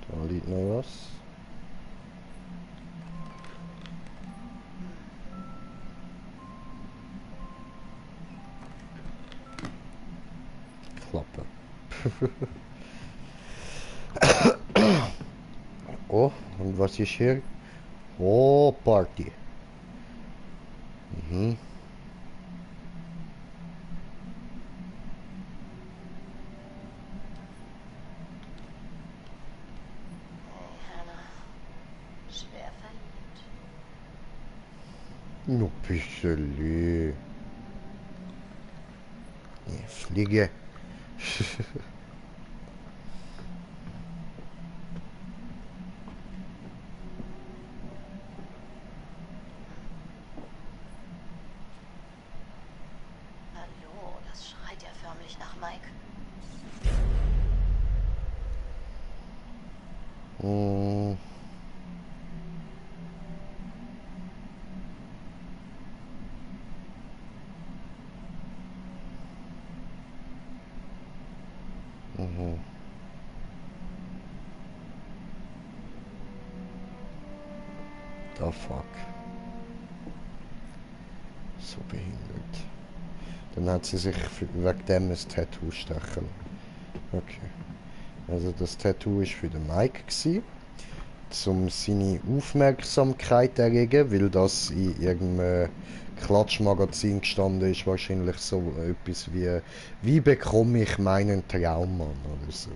Da liegt noch was. Klappe. Oh, und was ist hier? Oh, Party. Mhm. Schwer verliebt. No, bisschen. Ja, Fliege. Hallo, das schreit ja förmlich nach Mike. Hm. Mhm. The fuck. So behindert. Dann hat sie sich wegen dem ein Tattoo stechen. Okay. Also das Tattoo war für den Mike gewesen, um seine Aufmerksamkeit zu erregen, weil das in irgendeinem Klatschmagazin gestanden ist, wahrscheinlich so etwas wie bekomme ich meinen Traummann oder so.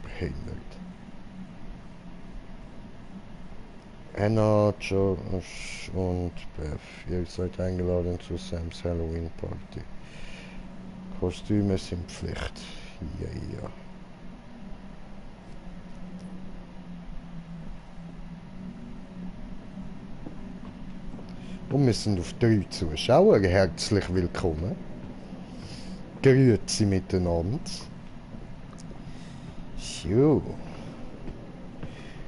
Behindert. Anna, Josh und Beth, ihr seid eingeladen zu Sams Halloween Party. Kostüme sind Pflicht. Ja, ja. Und wir sind auf 3 Zuschauer herzlich willkommen. Grüezi miteinander. So.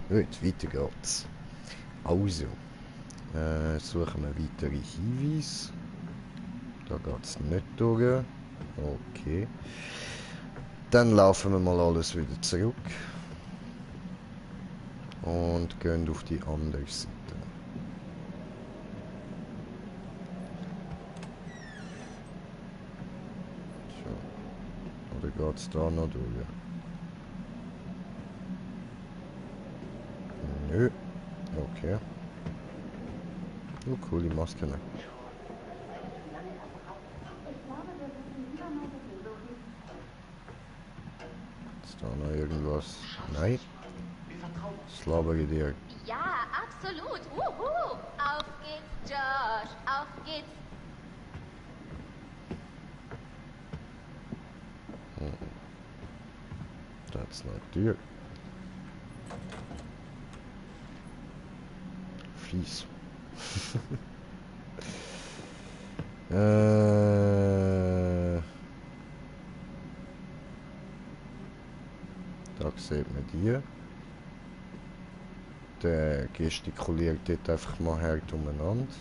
Gut, weiter geht's. Also, suchen wir weitere Hinweise. Da geht's nicht durch. Okay. Dann laufen wir mal alles wieder zurück. Und gehen auf die andere Seite. So. Oder geht's da noch durch? Nö. Okay. Oh, coole Maske. Ist da noch irgendwas? Nein. Das labere ich dir. Ja, absolut. Wuhu. Auf geht's, Josh. Auf geht's. That's not dear. Fies. Da sieht man die. Der gestikuliert dort einfach mal hart umeinander.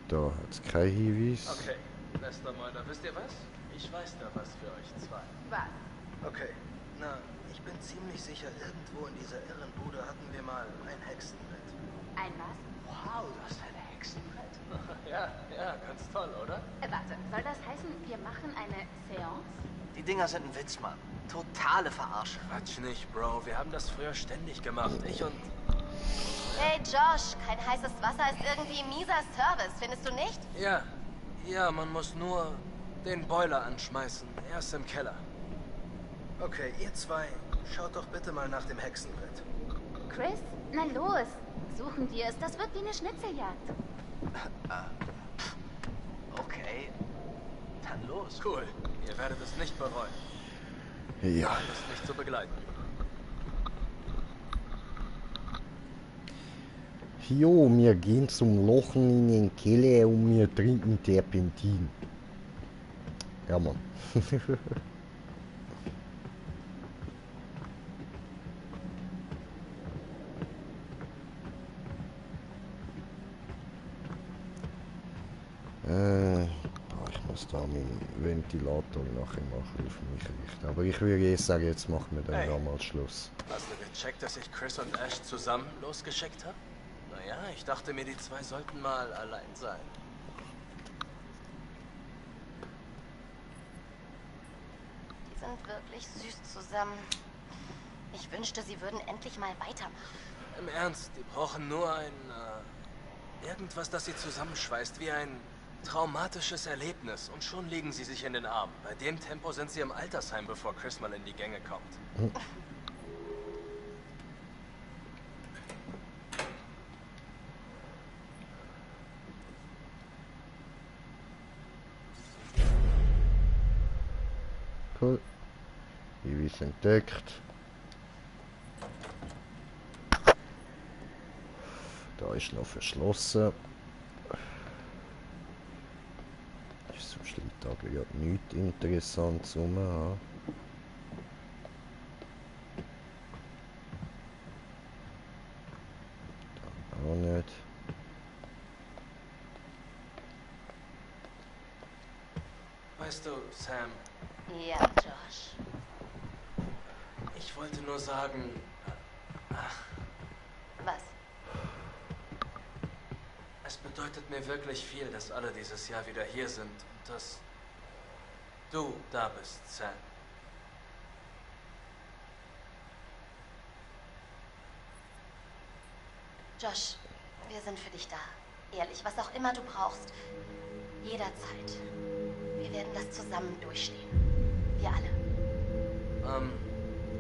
Da hat es keinen Hinweis. Okay, Lester Moiler, wisst ihr was? Ich weiß da was für euch zwei. Was? Okay, na, ich bin ziemlich sicher, irgendwo in dieser irren Bude hatten wir mal ein Hexenbrett. Ein was? Wow, du hast ein Hexenbrett? Ja, ganz toll, oder? Warte, soll das heißen, wir machen eine Seance? Die Dinger sind ein Witz, Mann. Totale Verarsche. Quatsch nicht, Bro. Wir haben das früher ständig gemacht. Ich und... Hey Josh, kein heißes Wasser ist irgendwie mieser Service, findest du nicht? Ja, man muss nur den Boiler anschmeißen. Er ist im Keller. Okay, ihr zwei, schaut doch bitte mal nach dem Hexenbrett. Chris? Na los. Suchen wir es. Das wird wie eine Schnitzeljagd. Okay, dann los. Cool. Ihr werdet es nicht bereuen. Ja. Alles nicht zu begleiten. Jo, wir gehen zum Lochen in den Keller und wir trinken Terpentin. Ja, Mann. Ich muss da meinen Ventilator nachher machen, auf mich richten. Aber ich würde eh sagen, jetzt machen wir dann damals Schluss. Hast du gecheckt, dass ich Chris und Ash zusammen losgeschickt habe? Naja, ich dachte mir, die zwei sollten mal allein sein. Die sind wirklich süß zusammen. Ich wünschte, sie würden endlich mal weitermachen. Im Ernst, die brauchen nur irgendwas, das sie zusammenschweißt, wie ein traumatisches Erlebnis. Und schon liegen sie sich in den Armen. Bei dem Tempo sind sie im Altersheim, bevor Chris mal in die Gänge kommt. Cool. Hinweis entdeckt. Da ist noch verschlossen. Sonst liegt da gerade nichts Interessantes rum. Ja. Da auch nicht. Weißt du, Sam, Ja, Josh. ich wollte nur sagen, Es bedeutet mir wirklich viel, dass alle dieses Jahr wieder hier sind und dass du da bist, Sam. Josh, wir sind für dich da. Ehrlich, was auch immer du brauchst. Jederzeit. Wir werden das zusammen durchstehen. Wir alle.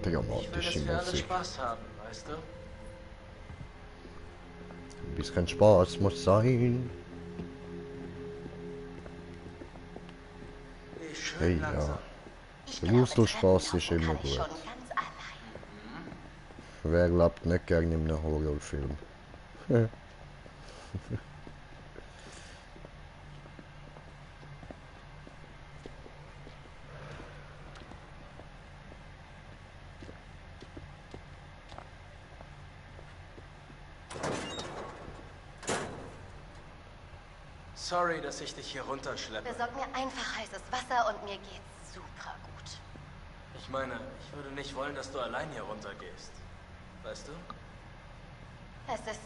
Ich will, dass Dramatische wir alle Musik. Spaß haben, weißt du? Ein bisschen Spaß muss sein. Wie schön Hey, langsam. ja. Ich Bewusster glaube, Spaß Treppen ist laufen immer kann ich gut. schon ganz allein. Wer glaubt nicht gerne in einem Horrorfilm? Sorry, dass ich dich hier runterschleppe. Besorg mir einfach heißes Wasser und mir geht's super gut. Ich meine, ich würde nicht wollen, dass du allein hier runtergehst. Weißt du? Es ist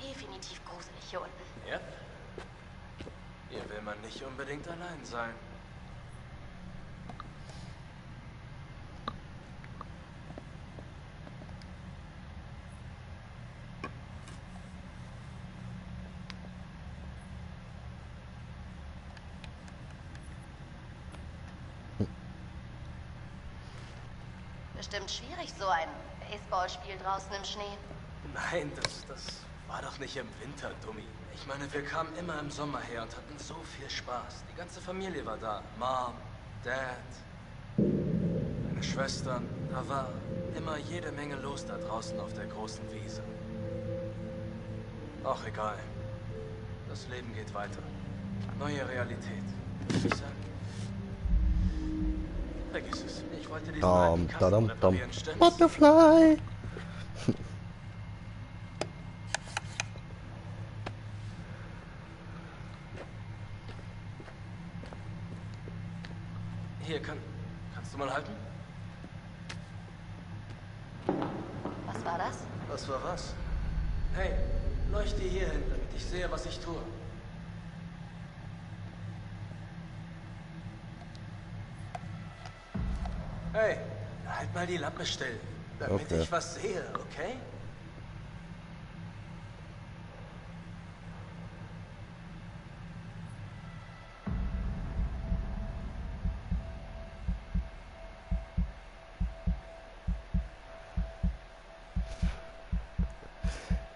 definitiv gruselig hier unten. Yep. Hier will man nicht unbedingt allein sein. Bestimmt schwierig, so ein Baseballspiel draußen im Schnee. Nein, das war doch nicht im Winter, Dummi. Ich meine, wir kamen immer im Sommer her und hatten so viel Spaß. Die ganze Familie war da. Mom, Dad, meine Schwestern. Da war immer jede Menge los da draußen auf der großen Wiese. Auch egal. Das Leben geht weiter. Neue Realität. Muss ich sagen. Vergiss es. Ich wollte diesen alten Kasten reparieren, stimmt's? Butterfly! Hier, kannst du mal halten? Was war das? Was war was? Hey, leuchte hier hin, damit ich sehe, was ich tue. Hey, halt mal die Lampe still, damit Okay. ich was sehe, okay?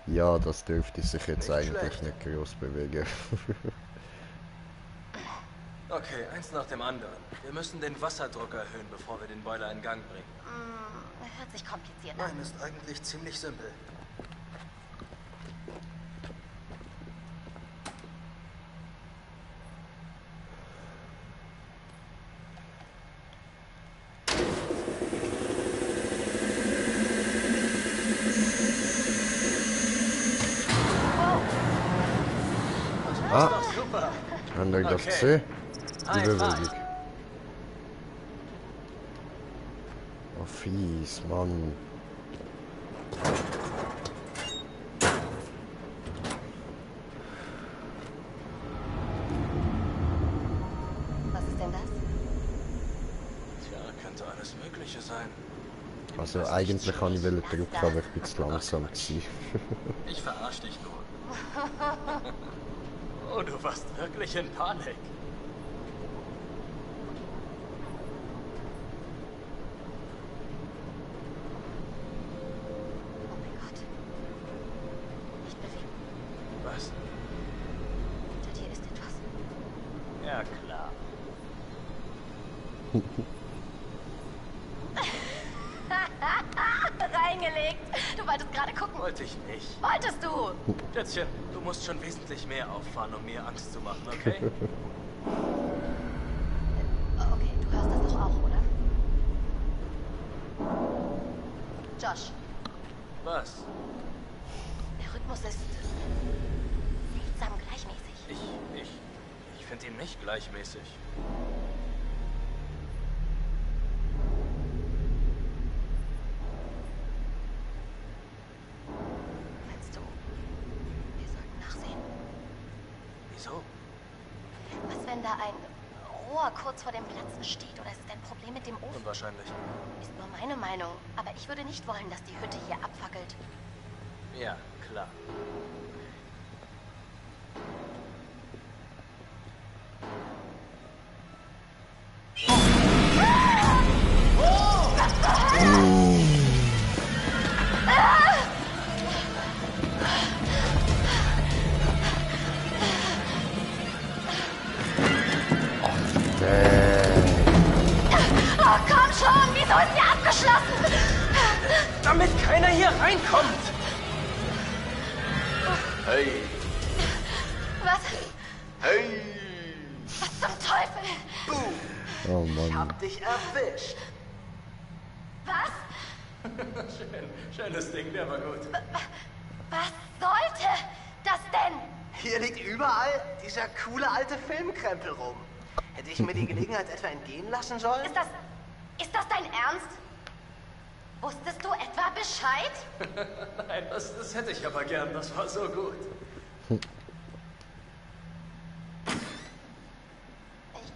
Ja, das dürfte sich jetzt Nicht eigentlich schlecht. nicht groß bewegen. Okay, eins nach dem anderen. Wir müssen den Wasserdruck erhöhen, bevor wir den Boiler in Gang bringen. Hört sich kompliziert an. Nein, ist eigentlich ziemlich simpel. Ah, Doch super. habt ihr das Okay. gesehen? Die High Bewegung. five. Oh, fies, Mann. Was ist denn das? Tja, könnte alles Mögliche sein. Also eigentlich kann ich drücken, aber ich bin zu langsam gewesen. Ich verarsch dich nur. Oh, du warst wirklich in Panik. Oh mein Gott. Nicht bewegen. Was? Hinter dir ist etwas. Ja, klar. Reingelegt. Du wolltest gerade gucken. Wollte ich nicht. Wolltest du? Schätzchen, du musst schon wesentlich mehr auffahren, um mir Angst zu machen, okay? Okay, du hörst das doch auch, oder? Josh, Was? der Rhythmus ist seltsam gleichmäßig. Ich finde ihn nicht gleichmäßig. Meinst du, wir sollten nachsehen? Wieso? Was, wenn da ein Rohr kurz vor dem Platzen steht? Oder ist es ein Problem mit dem Ofen? Unwahrscheinlich. Ist nur meine Meinung. Aber ich würde nicht wollen, dass die Hütte hier abfackelt. Ja, klar. Oh, komm schon! Wieso ist sie abgeschlossen? Damit keiner hier reinkommt! Hey, Was? hey! Was zum Teufel? Boom! Oh Ich Mann. hab dich erwischt. Was? Schönes Ding, der war gut. Was sollte das denn? Hier liegt überall dieser coole alte Filmkrempel rum. Hätte ich mir die Gelegenheit etwa entgehen lassen sollen? Ist das dein Ernst? Wusstest du etwa Bescheid? Nein, das hätte ich aber gern. Das war so gut. Ich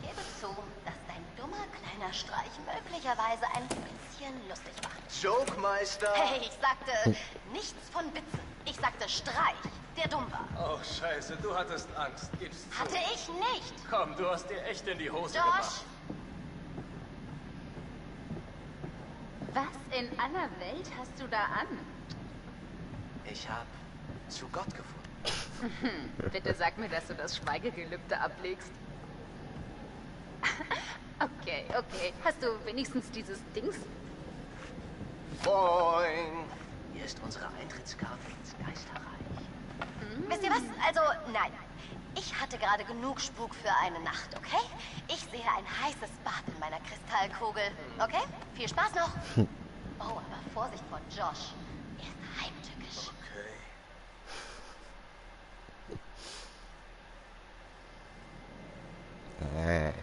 gebe zu, dass dein dummer kleiner Streich möglicherweise ein bisschen lustig war. Jokemeister! Hey, ich sagte nichts von Witzen. Ich sagte Streich, der dumm war. Oh, scheiße, du hattest Angst. Gib's zu. Hatte ich nicht. Komm, du hast dir echt in die Hose Josh, gemacht. Was in aller Welt hast du da an? Ich hab zu Gott gefunden. Bitte sag mir, dass du das Schweigegelübde ablegst. Okay. Hast du wenigstens dieses Dings? Boing! Hier ist unsere Eintrittskarte ins Geisterreich. wisst ihr was? Also, nein. Ich hatte gerade genug Spuk für eine Nacht, okay? Ich sehe ein heißes Bad in meiner Kristallkugel. Okay? Viel Spaß noch. Oh, aber Vorsicht vor Josh. Er ist heimtückisch. Okay.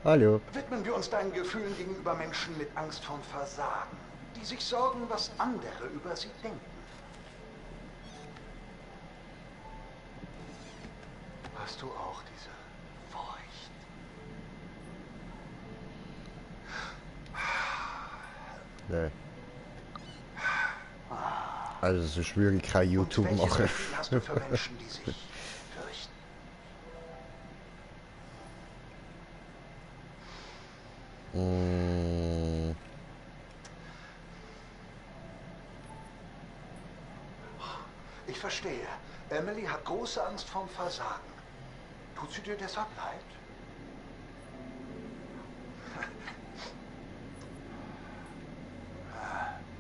Hallo. Widmen wir uns deinen Gefühlen gegenüber Menschen mit Angst vorm Versagen, die sich sorgen, was andere über sie denken. Hast du auch diese Furcht? Nee. Also so schwierig kein YouTube Welches machen. Gefühl hast du für Menschen, die sich fürchten? Mm, Ich verstehe. Emily hat große Angst vorm Versagen. Tut sie dir deshalb leid?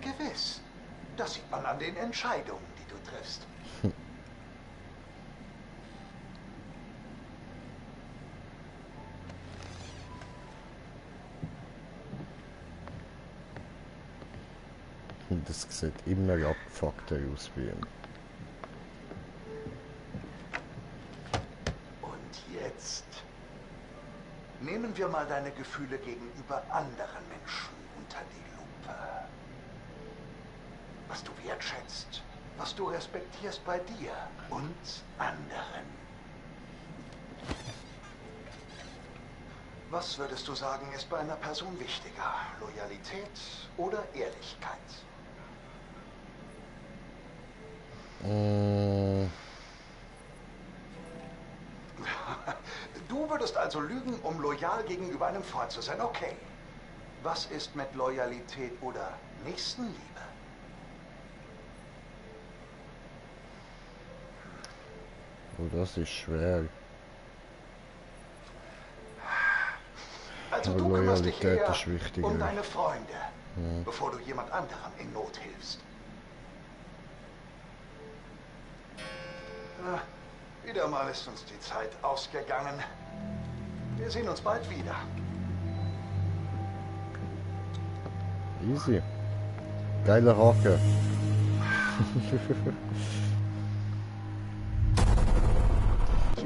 Gewiss. Das sieht man an den Entscheidungen, die du triffst. Das sieht immer abgefuckter aus wie ihm. Und jetzt nehmen wir mal deine Gefühle gegenüber anderen Menschen unter die Lupe. Was du wertschätzt, was du respektierst bei dir und anderen. Was würdest du sagen, ist bei einer Person wichtiger? Loyalität oder Ehrlichkeit? Du würdest also lügen, um loyal gegenüber einem Freund zu sein. Okay. Was ist mit Loyalität oder Nächstenliebe? Oh, das ist schwer. Also Aber du kümmerst dich Loyalität eher ist wichtiger. um deine Freunde, Mhm. bevor du jemand anderem in Not hilfst. Wieder mal ist uns die Zeit ausgegangen. Wir sehen uns bald wieder. Easy. Geiler Hake.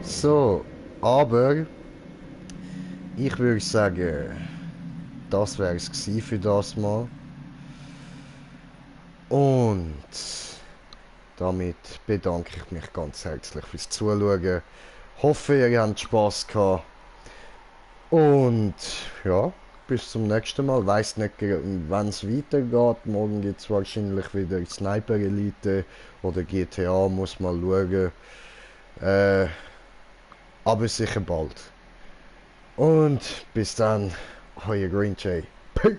So, aber ich würde sagen, das wäre es gewesen für das Mal. Und damit bedanke ich mich ganz herzlich fürs Zuschauen. Hoffe, ihr habt Spaß gehabt. Und ja, bis zum nächsten Mal. Weiss nicht, wann es weitergeht. Morgen gibt es wahrscheinlich wieder Sniper Elite oder GTA, muss mal schauen. Aber sicher bald. Und bis dann, euer Green Jay. Peace!